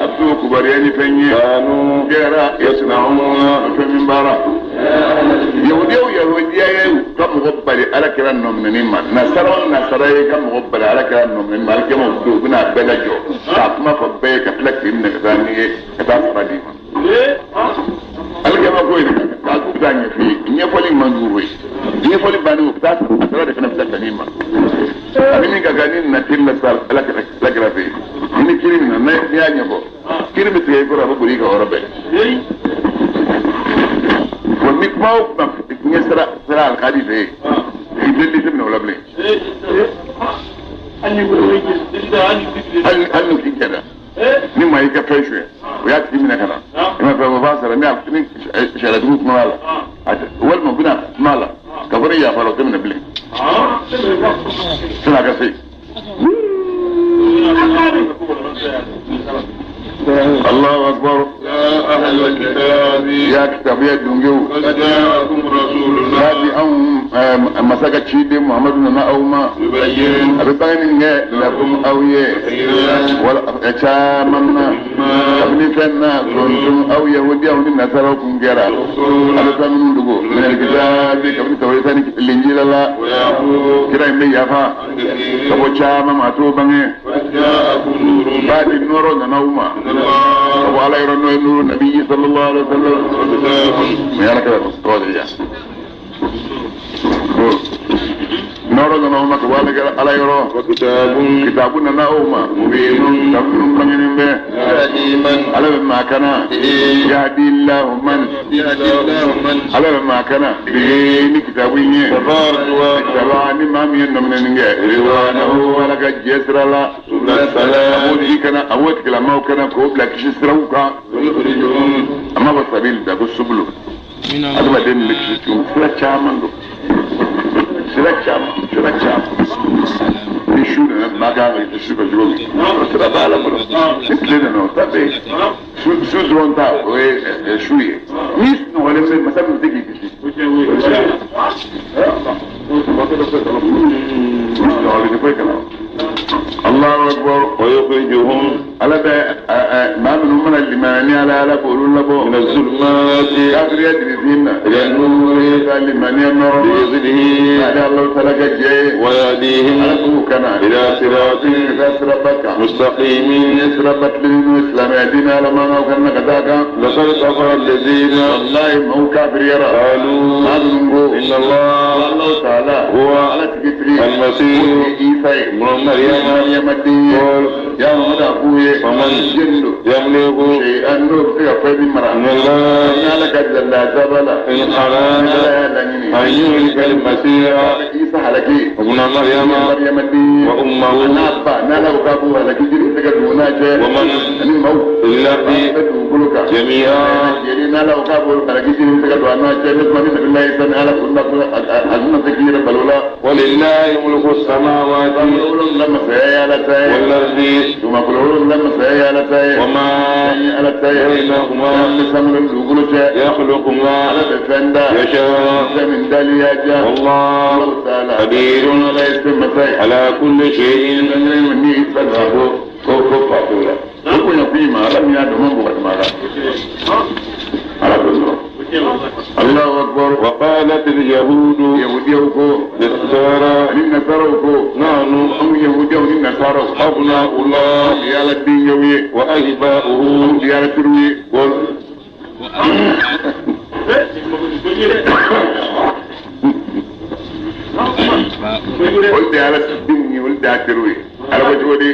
أبدو كباريا نفني كانوا يصنعون فمن بارا يهوديا ويهوديا كم غبري على كلام نمني ما نصارى نصارى كم غبري على كلام نمني ما كم غبري بنا بلاجو كاتما فبي كفلك من كذاني كتاسرادي alkiyama ko yen k'a k'u bɛ taa ɲɛf'i ye ɲɛfɔli man jugu ye ɲɛfɔli bannen o bɛ taa sara de fana bɛ taa ka n'i ma ani min ka kan ni nana kiri la sa ala kɛra fɛ yen ni kiri min na n'i y'a ɲɛfɔ kiri bɛ tigɛ i kɔrɔ a bɛ boli i ka yɔrɔ bɛɛ wa ni kuma o kuma ɲɛ sara alikadi fɛ yen i delili tɛ minɛ o la bilen hali n'o k'i kɛra ni maa y'i ka fɛn suɲɛ o y'a tigi minɛ ka na i ma fɛn o b'a sara ni sariyatigiw kuma la walima u bɛna kuma la ka fɔ ne yafara o tɛ minɛ bilen sani a ka se. Allahu akbar. Ya ahlal kitabi. Ya kitabu ya dungew. Qad ja'akum rasuluna. Kabi anw masa ka ciden Muhammadu nana aw ma. Yubayyin. A bɛ bange min kɛ lakum aw ye. Wala caman na. Kabini fɛn na kuntum aw yahudiyaw ni nasaraw kun kɛra. A bɛ fɛn minnu dogo. Minal kitabi kabini tawureta ni linjila la. Kira in bɛ yafa. Ka bɔ caman ma a t'o bange. Baadi nɔrɔ nana aw ma. وعلى نور النبي صلى الله عليه وسلم ما يرى كده مستوى نور نوما وعلى يرى وكتاب كتابنا نوما مبين من به على ما كان يهدي الله من على ما كان بين كتابين تبعني ما من من رضوانه ولك جسر لا أبوك أبوك لما كان كوب لك جسروك أما بسبيل ده بالسبلو أدوما دين لك جسرو سلا شامن sira caman ni su nana maa kan ka su ka cogo min o sira b'a la bolo ni tile nana o ta bɛ yen su dɔrɔn ta o ye su ye ni sunɔgɔlen bɛ masa min bɛ se k'i kisi sunɔgɔlen tɛ foyi kalama. Allahu akbar wa yukhrijuhum ala bɛ maa minnu mana limaniya ni ala ala k'olu labɔ min az-zulumati kafiriya dirifin na ila an-nuri ka limaniya nɔrɔ bi iznihi ale Allahu taala ka jɛ ye wa yahdihim ala k'u kana ila siratin ka taa siraba kan mustaqimin ni siraba tilennen n'o ye silamɛya diinɛ ala mankanw kana ka taa kan laqad kafara alladhina wallahi maaw kafiriyara qalu maa minnu ko inna Allah Allahu taala huwa ala tigi tigi al-masih o ye Isa ye ibn Maryam Maryama den ye ya Muhammadu a k'u ye faman jɛni don yamliku shay'an n'o bɛ se ka fɛn min mara min Allah ni ala ka lazaba la in ni arada ala y'a laɲini an yuhlika al-masiha Isa halaki ibn Maryam Maryama den ye wa ummuhu a n'a ba n'ala ko k'a b'u halaki jiri bɛ se ka don n'a cɛ wa man ani maaw fil ardi bɛ dugukolo kan jami'an jeli n'ala ko k'a b'u halaki jiri bɛ se ka don a n'a cɛ ne tuma ni nabilayi Isa ni ala ko a tɛna se k'i yɛrɛ balo la walillahi mulku as-samawati wolonwula masaya ye ala ta ye wal ardi dugumakolo wolonwula masaya ye ala ta ye wa ma ye ala ta ye baynahuma fɛn bɛ sankolo ni dugukolo cɛ yakhluqu ma ala bɛ fɛn da yasha fɛn min dali y'a diya wallahu Allahu taala qadirun ala ye se masa ye ala kulli shay'in ni Isa nana ko ko fa t'o la o bonya kun ma ala min y'a dɔn man bon ka tɛmɛ a kan ala k'o sɔrɔ. Allahu akbar wa qalat al-yahud yahudiyaw ko lin-nasara ani nasaraw ko nahnu anw yahudiyaw ni nasaraw abna'u Allah anw de ye ala denkɛw ye wa ahiba'uhu anw de ye ala teriw ye. qul Olu de ye ala denw ye olu de y'a teriw ye ala ko cogo di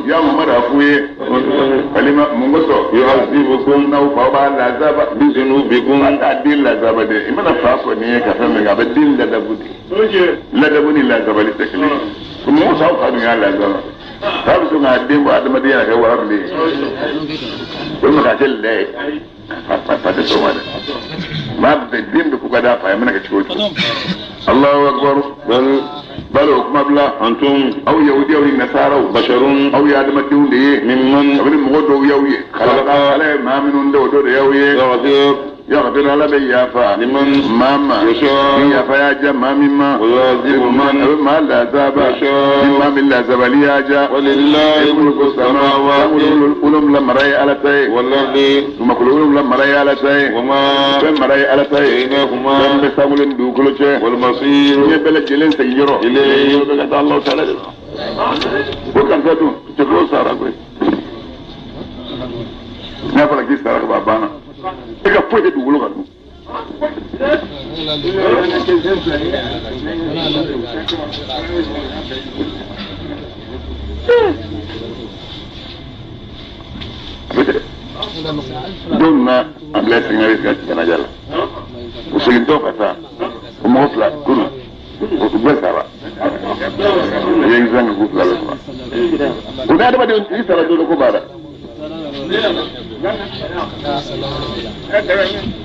ya Muhammadu a f'u ye walima mun kosɔn yu'adhibukum n'aw faw b'a lazaba bi-dhunubikum a t'a den lazaba dɛ i mana fa fɔ nin ye ka fɛn min kɛ a bɛ den ladabu de ladabu ni lazabali tɛ kelen ye mɔgɔ saw fa dun y'a lazaba fa bɛ sɔn k'a den bɔ adamadenya la kɛ wara bilen ye walima k'a kɛ lɛ ye fa tɛ sɔn ma dɛ maa bɛɛ den bɛ ko ka d'a fa ye a mana kɛ cogo o cogo Allahu akbar bal Balo kuma bila antum aw yahudiyaw ni nasaraw basharun aw ye adamadenw de ye mimman kabini mɔgɔ dɔw y'aw ye khalaqa ala ye maa minnu da o dɔ de y'aw ye yaghfir yaghfir ala bɛ yafa liman maa ma yasha ni yafa y'a diya maa min ma wa yu'adhibu man a bɛ maa lazaba yasha ni maa min lazabali y'a diya walillahi mulku samawati wolonwula mara ye ala ta ye wal ardi dugumakolo wolonwula mara ye ala ta ye wa ma fɛn mara ye ala ta ye baynahuma fɛn bɛ sankolo ni dugukolo cɛ wal masir diɲɛ bɛɛ lajɛlen segin yɔrɔ ilayhi yɔrɔ bɛ ka taa Alahu taala de ma o karisa dun cɛkɔrɔba sara koyi n'a fɔra k'i sara ka ban a banna e ka foyi tɛ dugukolo kan dun a bɛ ten don na a bila seginna ka janaja la u segintɔ ka taa o mɔgɔ fila kunun o bɛɛ sara u ye zan k'u fila bɛɛ faga o ni adamaden i sara don ko b'a la.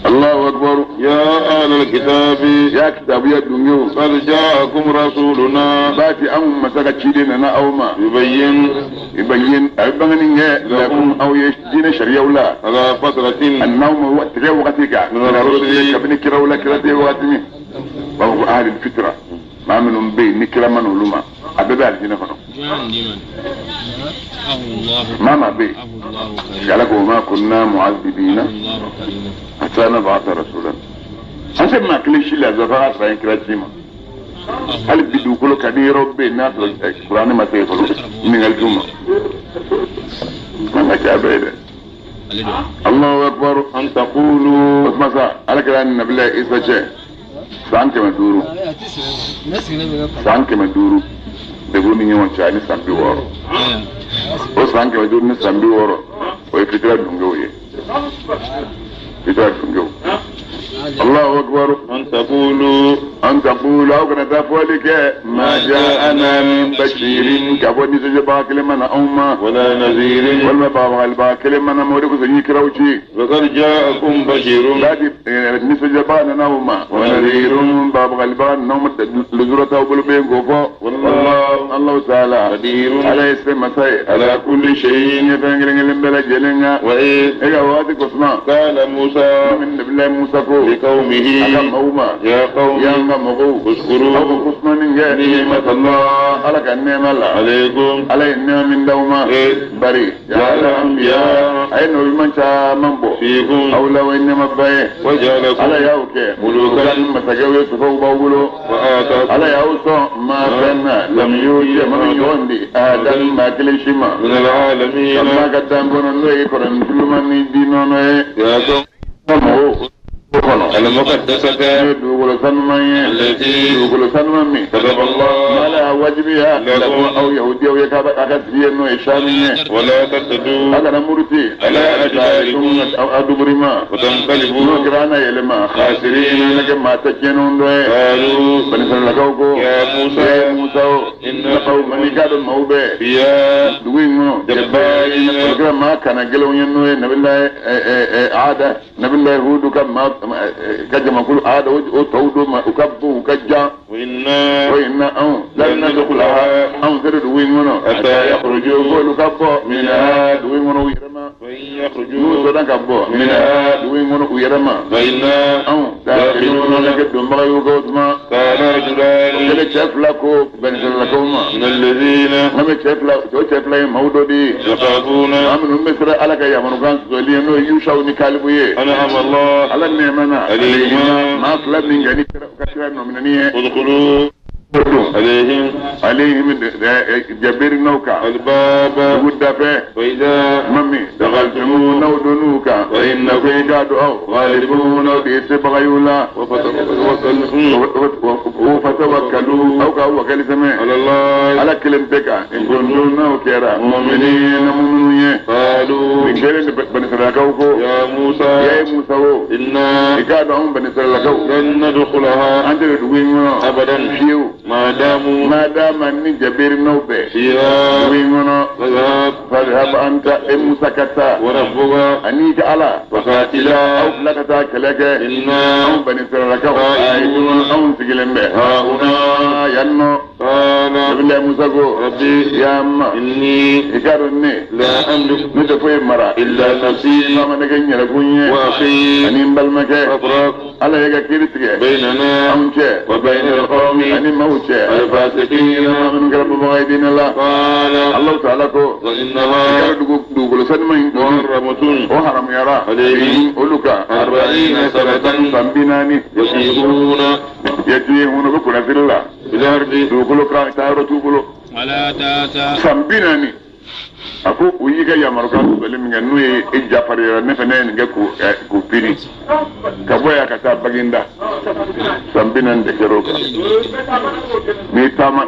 Allahu akbar ya ahlal kitabi ya kitabu ya dungew qad ja'akum rasuluna baati anw masa ka ciden nana aw ma yubayyin a bɛ bangeni kɛ lakum aw ye diinɛ sariyaw la ala fatratin an'aw ma tigɛ wagati kan min ar-rusuli kabini kiraw la kira tɛ wagati min u b'a fɔ ko ahlul fitra maa minnu bɛ yen ni kira ma n'olu ma a bɛɛ bɛ alijinɛ kɔnɔ maa maa bɛ yen ala ko ma kunna mu'azzibina hatta nab'atha rasulan an tɛ maa kelen si la zafa ka sɔrɔ an ye kira ci ma hali bi dugukolo kan ni yɔrɔ bɛ yen n'a sɔrɔ kuranɛ ma se yen fɔlɔ ɲininkali t'u ma an ka ca bɛɛ ye dɛ. Allahu akbar an taqulu o tuma sa ala kɛra nabila Isa cɛ san 500 san 500 de b'u ni ɲɔgɔn cɛ ani san 60 o san 500 ni san 60 o ye fitira dungew ye fitira dungew. Allahu akbar an taqulu aw kana taa fɔli kɛ ma ja'ana min bashirin ka bɔ nisɔndiyabaga kelen ma na anw ma wala nazirin walima bagabagalibaga kelen ma na ma o de kosɔn n ye kiraw ci faqad ja'akum bashirun laati nisɔndiyabaga nana aw ma wa nazirun bagabagalibaga nana aw ma lujura t'aw bolo bɛ yen k'o fɔ wallahu Allahu taala qadirun ala ye se masa ye ala kulli shay'in ye fɛn kelen kelen bɛɛ lajɛlen kan wa e ka waati kosuma qala Musa min nabilayi Musa ko liqawmihi a ka maaw ma ya qawmi y'an ka mɔgɔw uskuru aw ka kusumani kɛ ni'matallah ala ka nɛɛma la alaykum ala ye nɛɛma min d'aw ma bari ja'ala anbiya a ye nɔ ɲuman caman bɔ fiikum aw la o ye nɛɛmaba ye wa ja'alakum ala y'aw kɛ mulukan masakɛw ye sofaw b'aw bolo wa atakum ala y'aw sɔn maa fɛn na lam yu'ti ma min ɲɔgɔn di ahadan maa kelen si ma min al-alamin ka maa ka dan kɔnɔ n'o ye kɔrɔnituluma ni di nɔnɔ ye ya qawmi mɔgɔw kɔnɔ al-muqaddasata n'o ye dugukolo sanuman ye allati dugukolo sanuman min kataba Allah ala y'a wajibiya lakum aw yahudiyaw ye k'a ka sigi yen n'o ye sami ye wala tartaddu a kana muruti ala adbarikum aw duburi ma wa tanqalibu n'o kɛra an na yɛlɛma khasirin na kɛ maa ta tiɲɛnenw dɔ ye qalu banisiralakaw ko ya Musa ye Musa o inna qawman i k'a dɔn maaw bɛɛ fiya dugu in kɔnɔ jabbarin o kɛra maa kana gɛlɛnw ye n'o ye nabilayi Ada nabilayi Hudu ka maa ka jamakulu Ada o tɔw do ma u ka bon u ka jan wa inna o inna anw lan nadkhulaha anw tɛ dugu in kɔnɔ hatta yakhruju k'olu ka bɔ minha dugu in kɔnɔ u yɛrɛ ma wa in yakhruju n'u sɔnna ka bɔ minha dugu in kɔnɔ u yɛrɛ ma fa inna anw dakhiluna na kɛ donbaga y'u kan o tuma kana rajulani kɛlɛ cɛ fila ko banisiralakaw ma min alladhina an bɛ cɛ fila o cɛ fila ye maaw dɔ de ye yakhafuna maa minnu bɛ siran ala ka yamarukan sɔsɔli ye n'o ye Yusaw ni Kalibu ye an'ama Allah ala nɛɛma na alayhima maa fila min kɛ ni ka kira nɔminɛni ye udkhulu alayhim alayhim jabirinaw kan albaba dugu dafɛ wa idha mami dakhaltum n'aw donn'u kan wa innakum i k'a dɔn aw ghalibun aw de ye sebaga y'u la wa fatawakkalu aw k'aw wakali sɛmɛ ala Allah ala kelen bɛɛ kan in kuntum n'aw kɛra mu'minina mu'minu ye qalu nin kɛlen de banisiralakaw ko ya Musa ya ye Musa o inna i k'a dɔn anw banisiralakaw lan nadkhulaha an tɛ dugu in kɔnɔ abadan fiyewu ma damu ma dama ni jabirinaw bɛɛ fiha dugu in kɔnɔ fadhhab fadhhab anta e Musa ka taa wa rabbuka ani ka ala faqatila aw fila ka taa kɛlɛ kɛ inna anw banisiralakaw qa'idun anw sigilen bɛ hahuna yan nɔ. قال نبي موسى ko ربي يا ما إني إكارني لا أملك نتفوي مرا إلا نفسي ما نجني لكوني وأخي أني بالمك أفرق على يكيرتك بيننا أمك وبين القوم أني موت الفاسقين من قرب بعيدين الله قال الله تعالى كو وإنها دوغلو سنمين محرمة وحرم يرى عليهم أولوكا 40 سنة سنبيناني يتيهون يتيهون بكرة في الله في الأرض دوغلو كان تارو توغلو ولا تاسا سنبيناني a ko u y'i ka yamarukan sɔsɔli min kɛ n'o ye e jafariya ne fana ye nin kɛ k'u pini ka bɔ yan ka taa Baginda san 40 de kɛra o kan n'i taama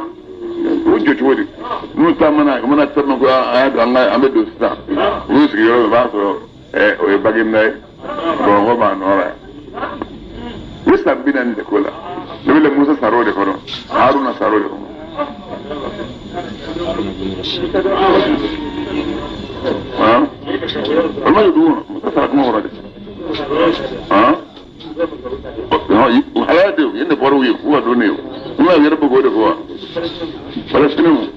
u jɔ cogo di n'u taamana u mana taama ko an y'a don an bɛ don sisan u y'u sigi yɔrɔ min o b'a sɔrɔ o ye Baginda ye Bamakɔ b'a nɔ la yan u ye san 40 de k'o la ne bɛ Musa sar'o de kɔnɔ Haruna sar'o de kɔnɔ. ها؟ والله يدور مسافر كما ورد ها؟ وحياته ين بروي هو دونيو ما يربى جوده هو فلسطين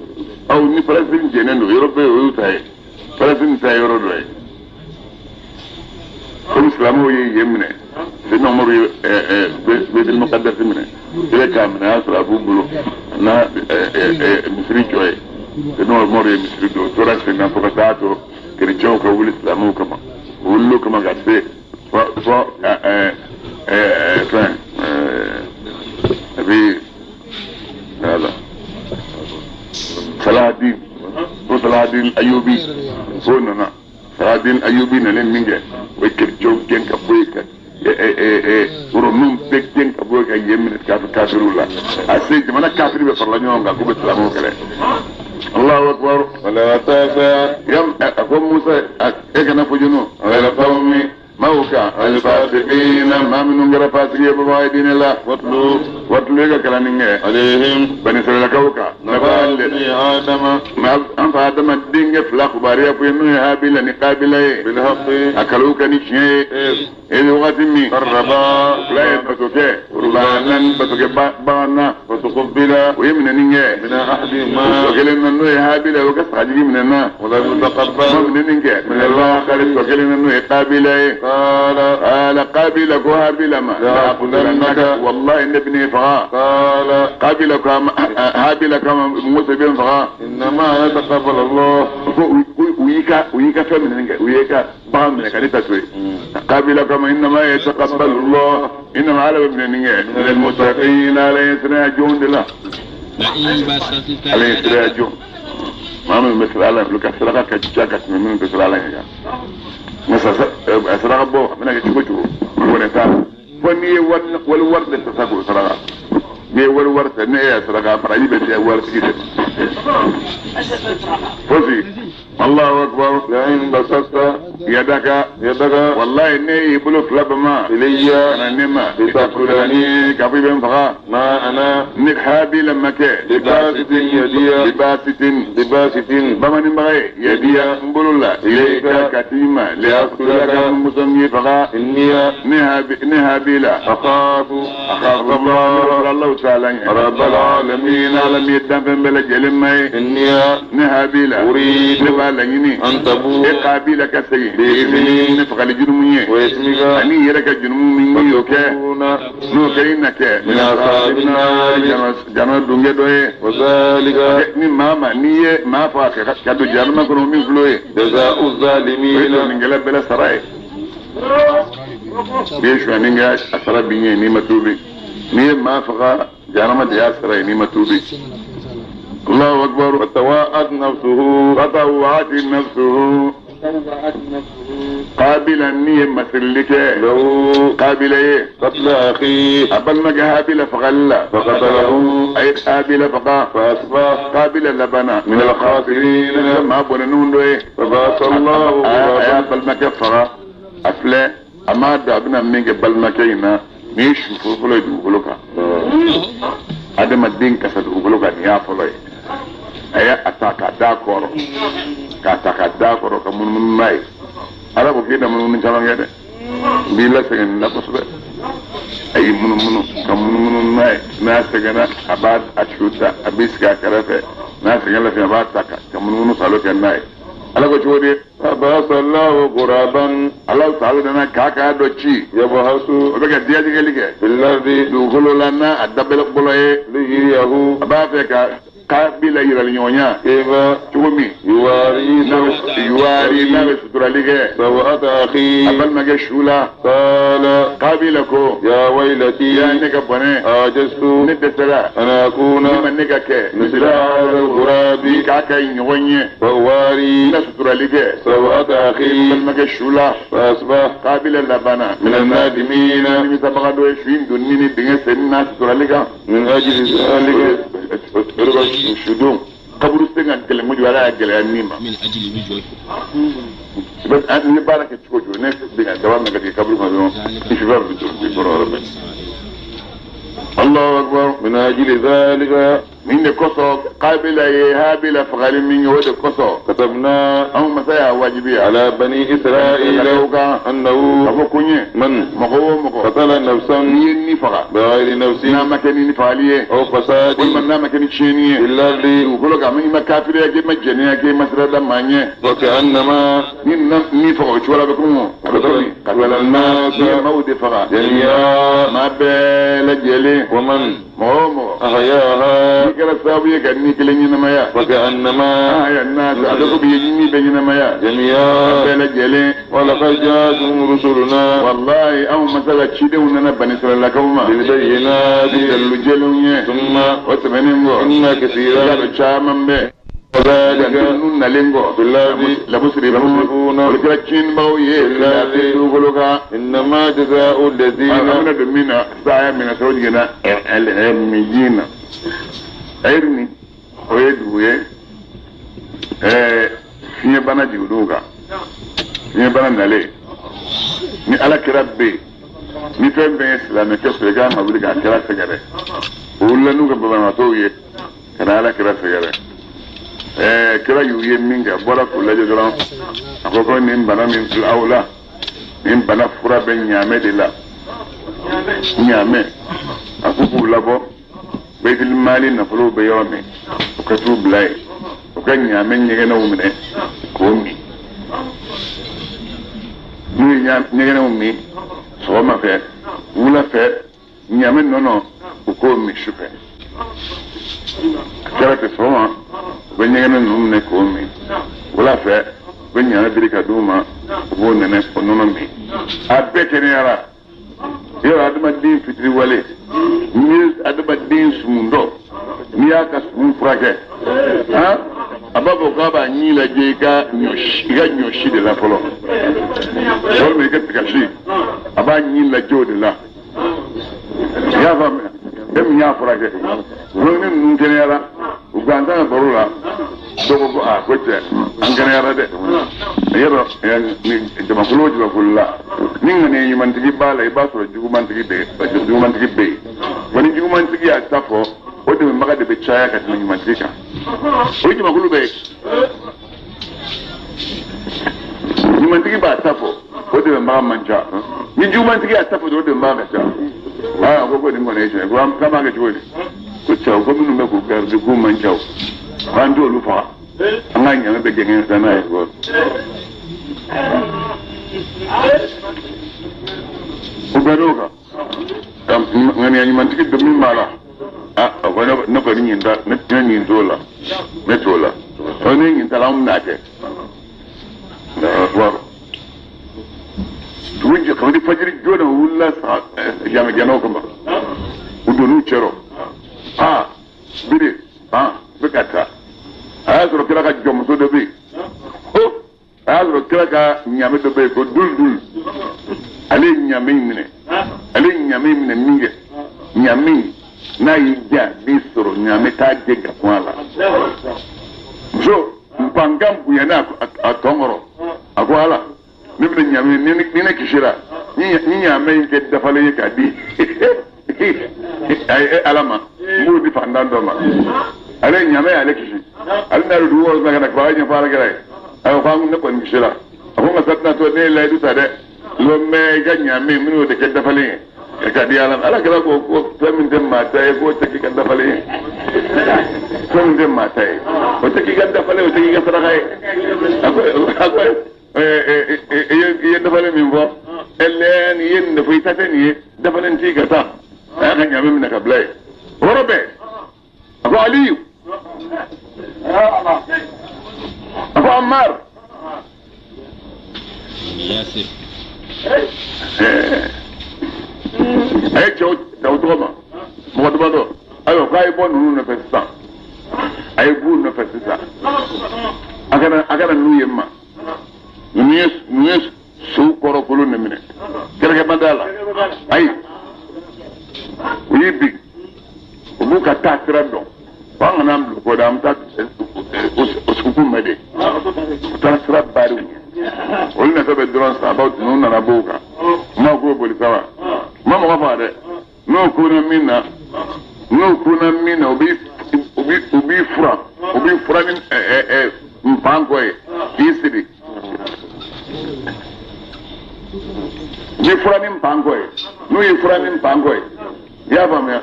أو ني فلسطين جننو يربى ويوتاي فلسطين تاي يربى كل إسلامه يمنع سيدنا عمر بيت المقدس منه إذا كان من أسرع بقوله أنا مصري شوي سيدنا عمر مصري دو ترى سيدنا فقطعته كريتشو كول إسلامه كما وله كما قصدي ف ف فين أبي هذا صلاح الدين صلاح الدين الأيوبي هو ننا صلاح الدين الأيوبي نلين مينجا ويكريتشو كين كبويك ورنوم بكين كبويك يمن كافر ولا أسيد ما أنا كافر بفرلاني وانغا كوب إسلامه كله الله أكبر ولا تاسا يوم أقوم موسى إيه فجنو على قومي موكا الفاسقين ما من غير فاسقين بوايدين الله واتلو واتلو إيه كلامين عليهم بني إسرائيل كوكا نبأ آدم ما أنت آدم الدين فلا خبرية فينو هابيل نقابل بالحق أكلوك نشيء إذا وقتني قربا لا يبتوكي قربانا بتوكي بانا فتقبل ويمن نيجي من أحدهما وكلنا إنه هابيل وكس حاجي من النا ولم يتقبل من نيجي من الآخر وكلنا إنه قابل قال قال قابل هابيل ما لا أقتلنك والله إن ابني فغا قال قابل هابيل كما موسى بن فغا إنما يتقبل الله ويكا ويكا فمن نيجي ويكا بام من كريتا توي قابل كما إنما يتقبل الله إنما على ابن نيجي من المتقين على يسرع جون لا على يسرع جون ما من مثل على لو كسرك كجاك من مثل على يا مثلا أسرع بو من أجي تشوفه ونتا فني والورد تساقو سرعة ني والورد ني أسرع برايي بس ورد كده فوزي الله أكبر لئن بسطت يدك يدك والله إني يبلو فلب ما إلي أنا نما لتأكلني كافي بن فغا ما أنا نكحابي لما كي لباسط يدي لباسط لباسط بما نبغي يدي نبلو الله إليك كتيمة لأقتلك مسمي فغا إني نهابيلا أخاف الله الله تعالى رب العالمين عالم يدفن بلا جلمي إني نهابيلا أريد أن تبوء قابلة كسي بإثمي نفعل جرمي وإثمك أني يرك جرم مني وكا نوكينك من أصحاب النار جنا دونجا دوي وذلك ني ماما ني ما فاك كادو جرم كنو من فلوي جزاء الظالمين من قلب بلا سراي بيش أني أسرى بيني ني متوبي ني ما فقا جرم ديا سراي ني متوبي الله أكبر وتواءت نفسه وتواءت نفسه قابلا ني مسلك له قابل ايه قتل اخيه قبل ما هابيل فغلا فقتله اي قابل فقا فاصبح قابل لبنا من الخاسرين ما بنون دوي فبعث الله يا بل ما كفر افلا اما دابنا من قبل ما كينا نيش فلو يدخلوك ادم الدين كسد يدخلوك يا فلو ايا اتاكا داكورو كاتاكا داكورو كمن من ماي ala ko kida mun caman kɛ dɛ n b'i lasegin nin na kosɛbɛ a i munumunu ka munumunu n'a ye n'a sɛgɛnna a b'a a su ta a b'i sigi a kɛrɛfɛ n'a sɛgɛn lafiya a b'a ta ka munumunu salo kɛ n'a ye ala ko cogo di فبعث الله غرابا ala taala nana k'a k'a dɔ ci يبحث o bɛ ka diyatigɛli kɛ في الأرض dugukolo la n'a a dabɛlɛ bolo ye ليريه a b'a fɛ ka kabila yirali ɲɔgɔnya كيف cogo min يواري yuwari n'a bɛ suturali kɛ سوءة a أخيه balimakɛ su la قال kabila ko يا ويلتي ya ne ka bɔnɛ أعجزت ne dɛsɛra أن أكون ne ma ne ka kɛ مثل هذا الغراب k'a ka ɲɔgɔn ye فأواري n ka suturali kɛ سوءة أخيه balimakɛ su la فأصبح kabila labanna من النادمين nimisabaga dɔ ye su in donni ni dingɛ senni n'a suturali kan من أجل ذلك o de ka sudon kaburu sen ka gɛlɛn kojugu ala y'a gɛlɛya min ma من أجل وجهه i bɛ n'i ye baara kɛ cogo o cogo ne bɛ ka daba min ka tigɛ kaburu kɔnɔ dɔrɔn i su bɛ don i kɔrɔ yɔrɔ bɛɛ Allahu akbar من أجل ذلك nin de kosɔn kabila ye habila fagali min kɛ o de kosɔn كتبنا anw masa y'a wajibiya على بني إسرائيل Israɛlakaw kan ka أنه fɔ ko n ye من mɔgɔ o mɔgɔ قتل نفسا n'i ye ni faga بغير نفس n'a ma kɛ ni ni fagali ye أو فساد walima n'a ma kɛ ni tiɲɛni ye في الأرض dugukolo kan i ma kafiriya kɛ i ma jɛnɛya kɛ i ma sira da maa ɲɛ وكأنما ni ni faga o cogo la a bɛ komi a bɛ komi قتل الناس n'i ye maaw de faga جميعا maa bɛɛ lajɛlen ومن mɔgɔ o mɔgɔ أحياها n'i kɛra sababu ye ka ni kelen ɲɛnamaya فكأنما aa ya n'a a bɛ komi i ye ni bɛɛ ɲɛnamaya جميعا bɛɛ lajɛlen ولقد جاءتهم رسلنا walayi anw masa ka cidenw nana bani siralakaw ma بالبينات ni dalilu jɛlenw ye ثم o tɛmɛnen kɔ إن i k'a كثيرا dɔn caman bɛ ذلك ninnu nalen kɔ في الأرض lamusirifun olu kɛra tiɲɛnibagaw ye Billahi. dugukolo kan إنما جزاء an الذين bɛna don min na saya min na sa o jiginna ɛlɛmiji na ɛyirimi o ye dugu ye fiɲɛbana jiginn'o kan fiɲɛbana nalen ni ala kira bɛ yen ni fɛn bɛɛ ye silamɛkɛ sɔrɔ i kan ka wuli k'a kira sɛgɛrɛ o wulila n'u ka banabaatɔw ye ka na ala kira sɛgɛrɛ kira y'u ye min kɛ a bɔra k'u lajɛ dɔrɔn a ko ko nin bana min filɛ aw la nin bana fura bɛ ɲaamɛ de la ɲaamɛ a ko k'u labɔ bɛtili maali nafolo bɛ yɔrɔ min u ka t'u bila yen u ka ɲaamɛ ɲɛgɛnɛw minɛ k'o min n'u ye ɲɛgɛnɛw min sɔgɔma fɛ wula fɛ ɲaamɛ nɔnɔ u k'o min su fɛ a kɛra ten sɔgɔma u bɛ ɲɛgɛnɛ ninnu minɛ k'o min wula fɛ u bɛ ɲaamɛ biri ka d'u ma u b'o nɛnɛ o nɔnɔ min a bɛɛ kɛnɛyara yɔrɔ adamaden fitiriwale n'i ye adamaden sumun dɔn n'i y'a ka sumun furakɛ han a b'a fɔ k'a b'a ɲin lajɛ i ka ɲɔ si de la fɔlɔ walima i ka tigasi a b'a ɲin lajɛ o de la i y'a faamuya e min y'a furakɛ ni ninnu kɛnɛyara u gansan ka baro la dɔw ko ko aa ko cɛ an kɛnɛyara dɛ yɔrɔ jamakulu o jamakulu la ni ŋaniya ɲumantigi b'a la i b'a sɔrɔ jugumantigi bɛ yen wa ni jugumantigi y'a ta fɔ o dɛmɛbaga de bɛ caya ka tɛmɛ ɲumantigi kan o ye jamakulu bɛɛ ye ɲumantigi b'a ta fɔ o dɛmɛbaga man ca ni jugumantigi y'a ta fɔ dɔrɔn o dɛmɛbaga ka ca aa ko nin kɔni ye tiɲɛ ye ko an b'a kɛ cogo di ko cɛw ko minnu bɛ k'u garidi k'u man ca o k'an t'olu faga an ka ɲamɛ bɛ gɛngɛn san n'a ye o bɛɛ n'o kan ŋaniya ɲumantigi dɔ min b'a la a ko ne kɔni ɲin ta ne ɲin t'o la ne t'o la ɔ ne ɲin ta la an bɛna kɛ wɔɔrɔ dugu jɛ kabini fajiri joona u wulila ɲamɛgɛnnaw kama u donn'u cɛrɔ aa biri aa bɛ ka taa a y'a sɔrɔ kira ka jɔnmuso dɔ bɛ yen ko a y'a sɔrɔ kira ka ɲamɛ dɔ bɛ yen ko dul dul ale ye ɲamɛ in minɛ ale ye ɲamɛ in minɛ min kɛ ɲamɛ in n'a y'i diya b'i sɔrɔ ɲamɛ t'a jɛ ka kun a la muso npankan bonyana a tɔn kɔrɔ a ko ala ne bɛna ɲamɛ ni ne kisira ni ɲamɛ in kɛ dafalen ye k'a di ala ma n b'o di fantan dɔ ma ale ɲamɛ y'ale kisi ale n'a dugu kɔnɔ sisan ka na kaba ɲɛfɔ ala kɛra ye a ko ne kɔni kisira a ko nka satina to ne ye layidu ta dɛ n ko mɛ i ka ɲamɛ n bɛn'o de kɛ dafalen ye Ka di ala ala kɛra ko ko fɛn min tɛ maa ta ye k'o tɛ k'i ka dafalen ye. Fɛn min tɛ maa ta ye o tɛ k'i ka dafalen o tɛ k'i ka saraka ye. A ko i ye dafalen min fɔ ɛlɛ nin ye nin de fɔ i ta tɛ nin ye dafalen t'i ka taa. A y'a ka ɲaamɛ minɛ ka bila yen. O yɔrɔ bɛɛ a ko Aliyu a ko Amar. A ye cɛw tɔgɔ ma mɔgɔ damadɔ ayiwa k'a ye bɔ ninnu nɔfɛ sisan a ye b'u nɔfɛ sisan a kana n'u ye ma ninnu ye sow kɔrɔ kolon de minɛ kɛlɛkɛba t'a la ayi u y'i bin u b'u ka taa sira dɔn f'an kana an bila kɔ dɛ an bɛ taa o sugu mɛn de u taara sira bariw olu natɔ bɛ dɔrɔn sisan baw ninnu nana b'o kan u ma k'o boli sa wa u ma mɔgɔ faga dɛ n'o kona min na u b'i furan u b'i furan ni npan kɔ ye k'i siri u b'i furan ni npan kɔ ye n'u y'i furan ni npan kɔ ye i y'a faamuya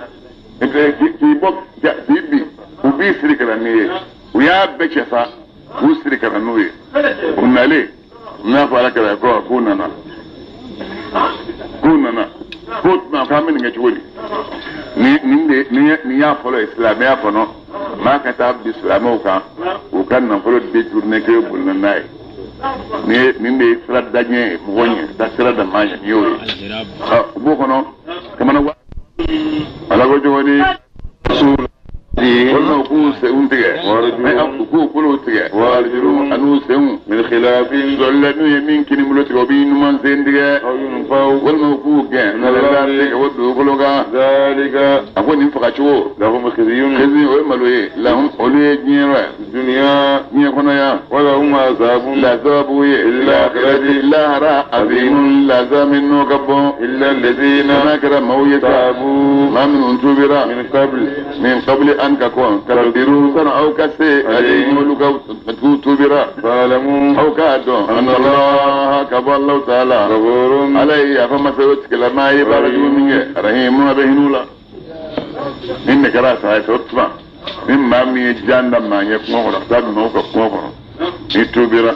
k'i bɔ k'i bin u b'i siri ka na n'i ye u y'a bɛɛ cɛ sa k'u siri ka na n'u ye u nalen u n'a fɔ ala kɛra ko k'u nana k'o tuma k'an bɛ nin kɛ cogo di nin y'a fɔlɔ ye silamɛya kɔnɔ maa ka taa bi silamɛw kan u ka nafolo détourné k'e bolila n'a ye nin de ye sira daɲɛ ye mɔgɔ ɲɛ ka sira da maa ɲɛ nin y'o ye u b'o kɔnɔ kamana wa ala ko cogo di walima u k'u senw tigɛ u k'u bolow tigɛ an'u senw sɔlila n'u ye min kini bolo tigɛ u b'i numan sen tigɛ walima u k'u gɛn ka bɔ dugukolo kan a ko nin faga cogo khizi o ye malo ye lahum olu ye diɲɛ diɲɛ kɔnɔ yan lazabu ye lahara azimun laza min n'o ka bon n'a kɛra maaw ye sa maa minnu tubira min qabli an ka kɔn taqdiru sana aw ka se alayhim olu ka tubira aw k'a dɔn anna ka bɔ Alahu taala ala ye yafa masa o tigilama ye baara jugu min kɛ rahimu a bɛ hinɛ u la nin de kɛra a sa ye o tuma ni maa min ye jan da maa ɲɛ kungo kɔnɔ ka taa maaw ka kungo kɔnɔ n'i tubira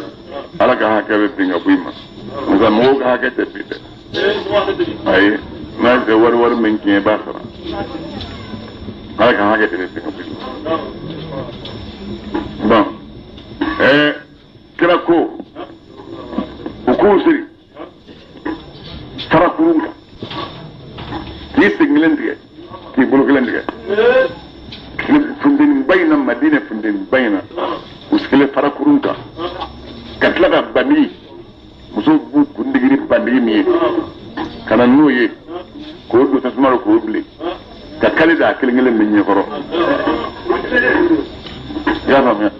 ala ka hakɛ bɛ bin ka bɔ i ma nka mɔgɔw ka hakɛ tɛ bin dɛ ayi n'a ye wari min tiɲɛ i b'a sara ala ka hakɛ tɛ bin ka bɔ i ma bon kira ko u k'u siri farakurun kan k'i sen kelen tigɛ k'i bolo kelen tigɛ funteniba in na Madina funteniba in na u sigilen farakurun kan ka tila ka bandigi musow b'u kundigi ni bandigi min ye ka na n'o ye k'o don tasuma la k'o bilen ka kale da a kelen kelen bɛ ɲɛkɔrɔ i y'a faamuya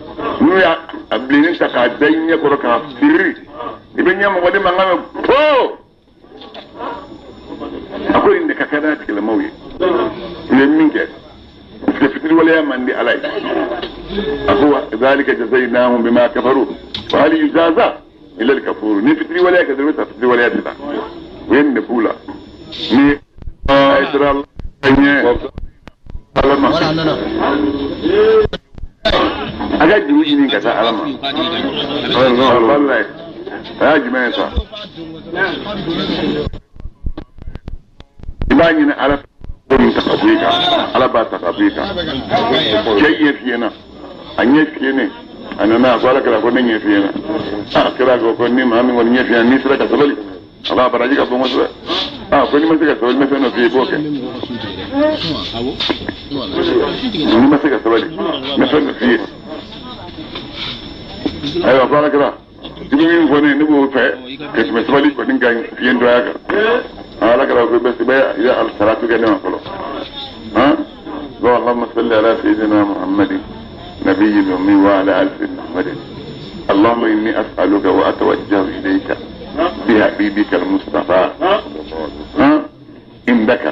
n'u y'a bilenni ta k'a da i ɲɛkɔrɔ k'a firi i bɛ ɲɛ mɔgɔ de mankan mɛn poo a ko nin de ka kan n'a tigilamaw ye u ye min kɛ parce que fitiriwaleya man di ala ye a ko zalika jazainahum bima kafaru wa hal yujaza illa al-kafur ni fitiriwaleya kɛ dɔrɔn i bɛ taa fitiriwaleya de la u ye nin de k'u la ni a ye sira ɲɛ ala ma a ka juru ɲini ka taa ala ma walayi a y'a jumɛn ye sa i b'a ɲini ala ko nin ta ka bɔ i kan ala b'a ta ka bɔ i kan cɛ ɲɛ fiyɛ na a ɲɛ fiyɛ a nana a ko ala kɛra ko ne ɲɛ fiyɛ na a kɛra ko ni maa min kɔni ɲɛ fiyɛ na n'i sera ka sabali a b'a baraji ka bon kosɛbɛ a ko n'i ma se ka sabali n bɛ fɛn dɔ f'i ye i b'o kɛ n'i ma se ka sabali n bɛ fɛn dɔ f'i ye ayiwa ko ala kɛra i bɛ min fɔ ne ye ne b'o fɛ ka tɛmɛ sabali kɔni kan fiyentɔya kan ala kɛra ko bɛ i bɛ salatu kɛ ne ma fɔlɔ han اللهم صل على سيدنا محمد نبي الأمي وعلى آل سيدنا محمد اللهم إني أسألك وأتوجه إليك بحبيبك المصطفى عندك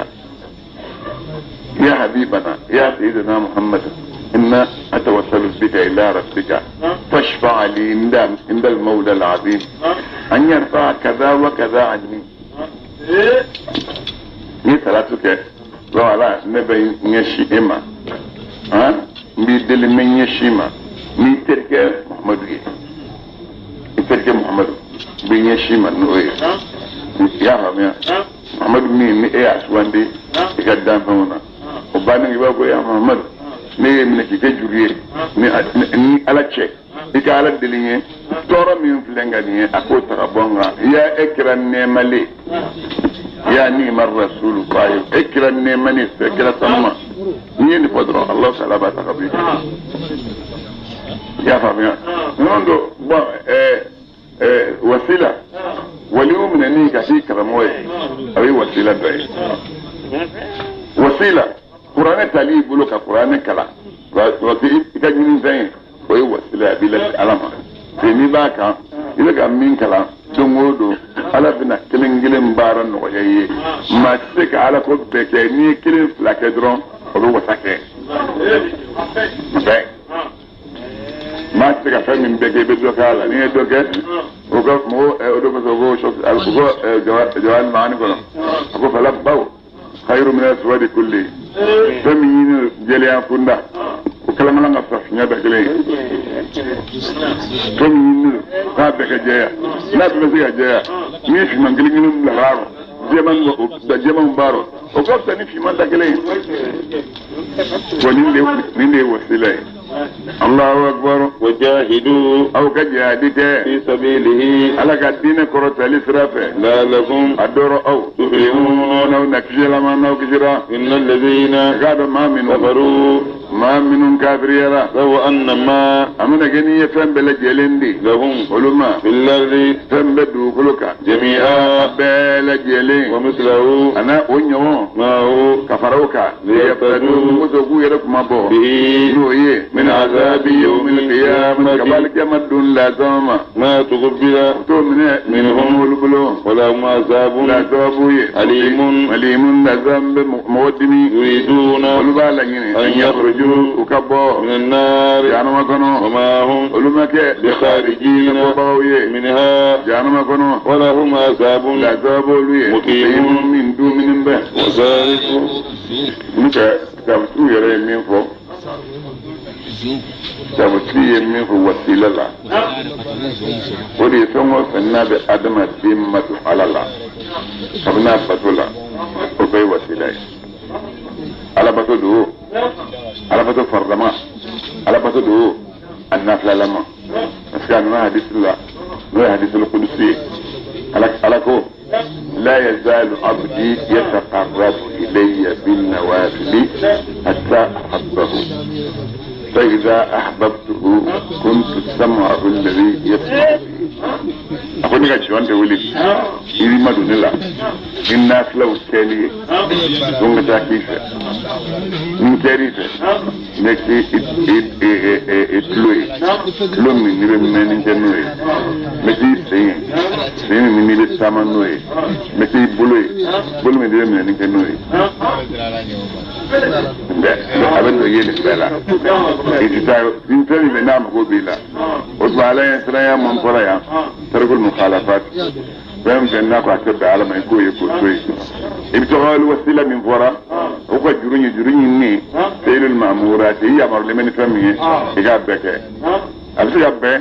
يا حبيبنا يا سيدنا محمد إنا أتوسل بك إلى ربك فاشفع لي عند المولى العظيم أن يرفع كذا وكذا عني. Ni salatu kɛ ala ne bɛ ɲɛsin e ma n b'i deli n bɛ ɲɛsin i ma n'i terikɛ Muhamadu ye i terikɛ Muhamadu n bɛ ɲɛsin i ma n'o ye i y'a faamuya Muhamadu min ni e y'a sugandi i ka danfɛnw na o bannen i b'a fɔ ya Muhamadu ne ye minɛ k'i kɛ juru ye ni ala cɛ i ka ala deli n ye tɔɔrɔ min filɛ n ka nin ye a k'o ta ka bɔ n kan ya e kɛra nɛɛmalen ya ni'ma rasulu fa e kɛra nɛɛmani fɛ kɛra sanuma n'i ye nin fɔ dɔrɔn Alahu taala b'a ta ka bɔ i kan i y'a faamuya ninnu don bɔn wasila waliw minɛni ka k'i karamɔgɔ ye a ye wasila dɔ ye wasila kuranɛ tali i bolo ka kuranɛ kalan i ka ɲinifɛn ye o ye wasila ye a b'i lase ala ma parce que n'i b'a kan i bɛ ka min kalan don o don ala bɛna kelen kelen baara nɔgɔya i ye maa tɛ se ka ala ko bɛɛ kɛ n'i ye kelen fila kɛ dɔrɔn o bɛ wasa kɛ bɛɛ maa tɛ se ka fɛn min bɛɛ kɛ i bɛ dɔ kɛ a la n'i ye dɔ kɛ o ka mɔgɔ o dɔ ko ko jawahir maani kɔnɔ a ko fala baw khayru min aswadi kulli fɛn min ɲini jɛlenya kunda o kalamalan ka fisa fiɲɛ bɛɛ kelen ye fɛn min ɲini k'a bɛɛ ka jɛya n'a bɛɛ bɛ se ka jɛya n'i ye finman kelen kelen bila a rɔ jɛman b'a rɔ o ka fisa ni finman da kelen ye bon nin de ye wasila ye Allahu akbar wajahidu aw ka jihadi kɛ fi sabilihi ala ka diinɛ kɔrɔtali sira fɛ la'allakum a dɔrɔ aw tuflihun n'aw na kisilama n'aw kisira innal ladhina k'a dɔn maa minnu kafaru maa minnu kafiriyara law anna ma a mana kɛ n'i ye fɛn bɛɛ lajɛlen di lahum olu ma fil ardi fɛn bɛ dugukolo kan jami'a bɛɛ lajɛlen wa mislahu a n'a o ɲɔgɔn ma'ahu ka fara o kan liyaftadu muso k'u yɛrɛ kuma bɔ bihi n'o ye min azabi yawmil qiyamati ka bali kiyama don lazama ma tuqbila t'o minɛ minhum olu bolo wa lahum azabun lazabu ye alimun alimun lazam bɛ mɔgɔ dimi yuriduna olu b'a laɲini an yakhruju u ka bɔ min an-nar jahanama kɔnɔ wa ma hum olu ma kɛ bikharijina bɔbagaw ye minha jahanama kɔnɔ wa lahum azabun lazabu olu ye muqimun min dumuni bɛ wa zalikum n'u ka tabutigiw yɛrɛ ye min fɔ tabutigi ye min fɔ wasila la o de ye fɛn o fɛn n'a bɛ adamaden madon ala la kabini a bato la o bɛɛ ye wasila ye alabato don o alabato faridama alabato don o a nafilalama parce que a nana hadisi la n'o ye hadisul kudusi ye ala ko لا يزال عبدي يتقرب إلي بالنوافل حتى أحبه فإذا أحببته كنت سمعه الذي يسمع به أقول لك شو أنت ولي إذا ما دون الله الناس لو تالي دون تاكيفة من تاريفة نكتي إتلوي لومي نبي من نجنوي نكتي سين سين من نبي سامنوي نكتي بولوي بولوي نبي من نجنوي a bɛ ye nin bɛɛ la i tɛ taa ni fɛn min bɛ n'a mago b'i la o tuma ala ye siranya mun fɔra yan tarikul mukhalafat fɛn fɛn n'a ko a tɛ bɛn ala ma i k'o ye k'o to yen i bɛ tɔgɔ wasila min fɔra o ka juru ɲi juru ɲinini fi'lul ma'murat i yamarulen bɛ ni fɛn min ye i k'a bɛɛ kɛ a bɛ se ka bɛn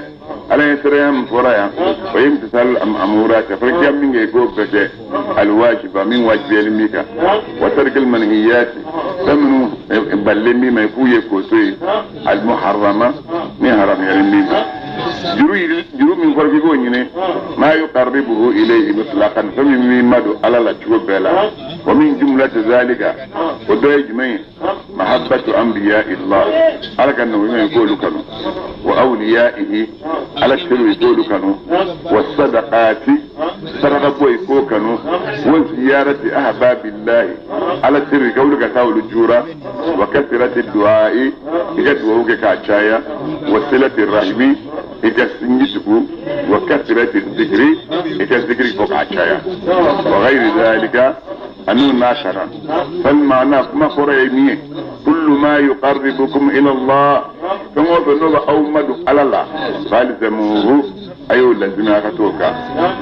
ala ye siranya min fɔra yan o ye imtisal ma'murat a fɔra k'i ka min kɛ i k'o bɛɛ kɛ alwajiba min wajibiyalen b'i kan wa tarikil manhiyat fɛn minnu balilen b'i ma i k'u ye k'o to yen almuharrama min haramuyalen b'i ma juru min fɔra k'i k'o ɲini ma yuqarribuhu ilayhi mutlaqan fɛn min b'i madon ala la cogo bɛɛ la wa min jumlati zalika o dɔ ye jumɛn ye mahabbatu anbiya illah ala ka nabi i k'olu kanu wa awliyaihi ala teriw i k'olu kanu wa sadaqati saraka bɔ i k'o kanu wa ziyarati ahbabillahi ala teriw i ka wuli ka taa olu jura wa kasirati du'ai i ka duwawu kɛ k'a caya wa silati rahimi i ka sinji tugu wa kasirati zikiri i ka zikiri fɔ k'a caya wa ghayri zalika anu n'a kana fal maana kuma kɔrɔ ye min ye kullu ma yuqarribukum ila Allah fɛn o fɛn n'o bɛ aw madon ala la falzamuhu Ayo lazima akatoka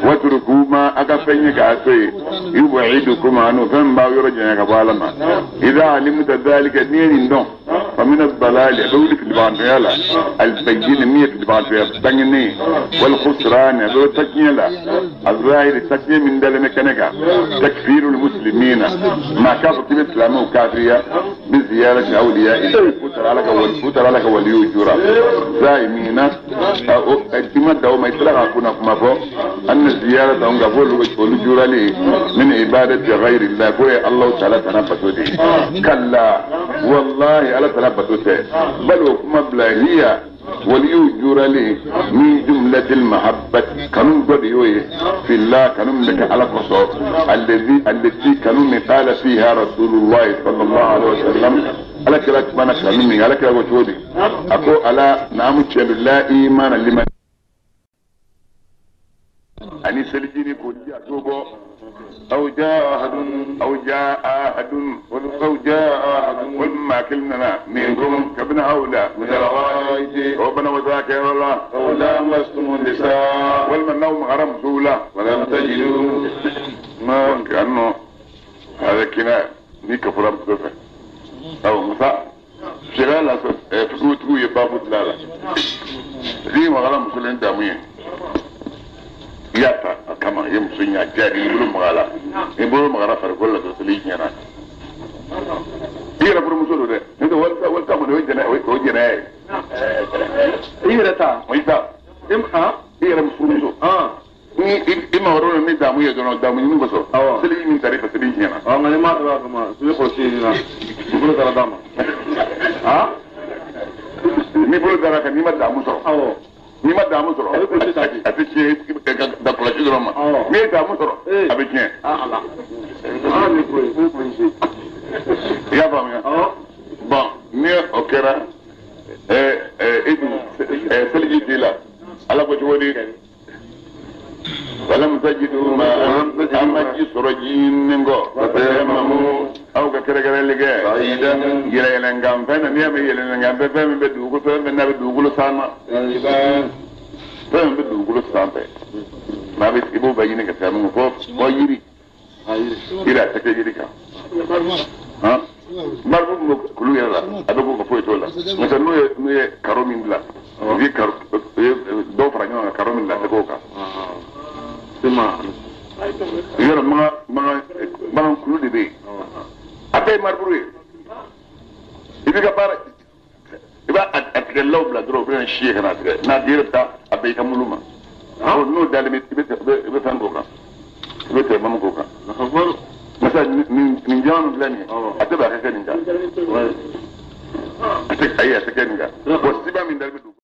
waturukuma akafenye kaatoye yubidukum anu fɛn b'aw yɔrɔ janya ka bɔ ala ma idha alimta dhalika n'i ye nin dɔn fa min ad-dalali a bɛ wuli filibagantɔya la albayyin min ye filibagantɔya bangenen wal khusran a bɛ takiɲɛ la azahiri takiɲɛ min dalen bɛ kɛnɛ kan takfirul muslimina maa k'a fɔ k'i bɛ silamɛw kafiriya bi ziyarati awliya u taara ala ka waliyu jura zaimina i ma da o ma i sera k'a kunna kuma fɔ anna ziyarata nka f'olu olu jurali min ibadati ghayrillah k'o ye Alahu taala tana bato de ye kalla wallahi ala tana bato tɛ bal o kuma bila hiya waliyu jurali min jumlatil mahabbati kanu dɔ de y'o ye fillah kanu min bɛ kɛ ala kosɔn allati kanu min qala fiha rasulullahi sallallahu alaihi wa sallam ala kira kumana kanu min ala kira ko cogo di a ko ala naamu tiɲɛ don la imana liman ani selijini ko di a t'o bɔ aw jaa ahadun aw jaa ahadun aw jaa ahadun walima maa kelen nana minkum kabini aw la min al-ghaa'iti o bana wasa kɛyɔrɔ la aw lamastum nisaa walima n'aw magara musow la walam tajidu ma yan nɔ a bɛ kina ni kafora muso fɛ awɔ musa sariya la fitigiw ye baabu dilan a la n'i magara muso la ni damu ye i y'a ta a kama i ye muso ɲɛ a diya i bolo maga la i bolo magara farikolo la dɔrɔn seli ɲɛna i yɛrɛ furumuso don dɛ n'o tɛ walisa kɔni o ye jɛnɛya ye i yɛrɛ ta i ta i yɛrɛ furumuso ni i ma yɔrɔ ni damu ye dɔrɔn damu ɲini kosɔn seli min taara i fɛ seli ɲɛna nka n'i m'a sɔrɔ a kama i bɛ kɔlɔsi i la i bolo taara d'a ma n'i bolo dara kan n'i ma damu sɔrɔ n'i ma damu sɔrɔ a tɛ tiɲɛ da kɔlɔsi dɔrɔn ma n'i ye damu sɔrɔ a bɛ tiɲɛ i y'a faamuya bɔn ni o kɛra e dun seliji t'i la ala ko cogo di walam tajidu ma an ma ji sɔrɔ ji ɲininen kɔ fatayamamu aw ka kɛrɛkɛrɛli kɛ yɛlɛyɛlɛnkan fɛn na n'i y'a mɛn yɛlɛyɛlɛnkan fɛn min bɛ dugukolo fɛn min n'a bɛ dugukolo sanfɛ fɛn min bɛ dugukolo sanfɛ n'a bɛ i b'o bɛɛ ɲini ka taa min fɔ yiri yiri a tɛ kɛ yiri kan marifu min bɛ kulu yɛrɛ la a bɛ k'o ka foyi t'o la n'o n'u ye karo min dilan u ye karo u ye dɔw fara ɲɔgɔn kan karo min dilan a tɛ k'o kan yɔrɔ magan kulu de bɛ yen a bɛɛ ye mariburu ye i b'i ka baara i b'a a tigɛlaw bila dɔrɔn u bɛ na si ye ka na tigɛ n'a den bɛ taa a bɛɛ i ka mulu ma n'o dalen bɛ i bɛ fɛn k'o kan i bɛ tɛmɛ k'o kan masa nin jama min filɛ nin ye a tɛ bɛn a ka kɛ nin kan a tɛ ayi a tɛ kɛ nin kan bɔn siba min dalen bɛ dugu.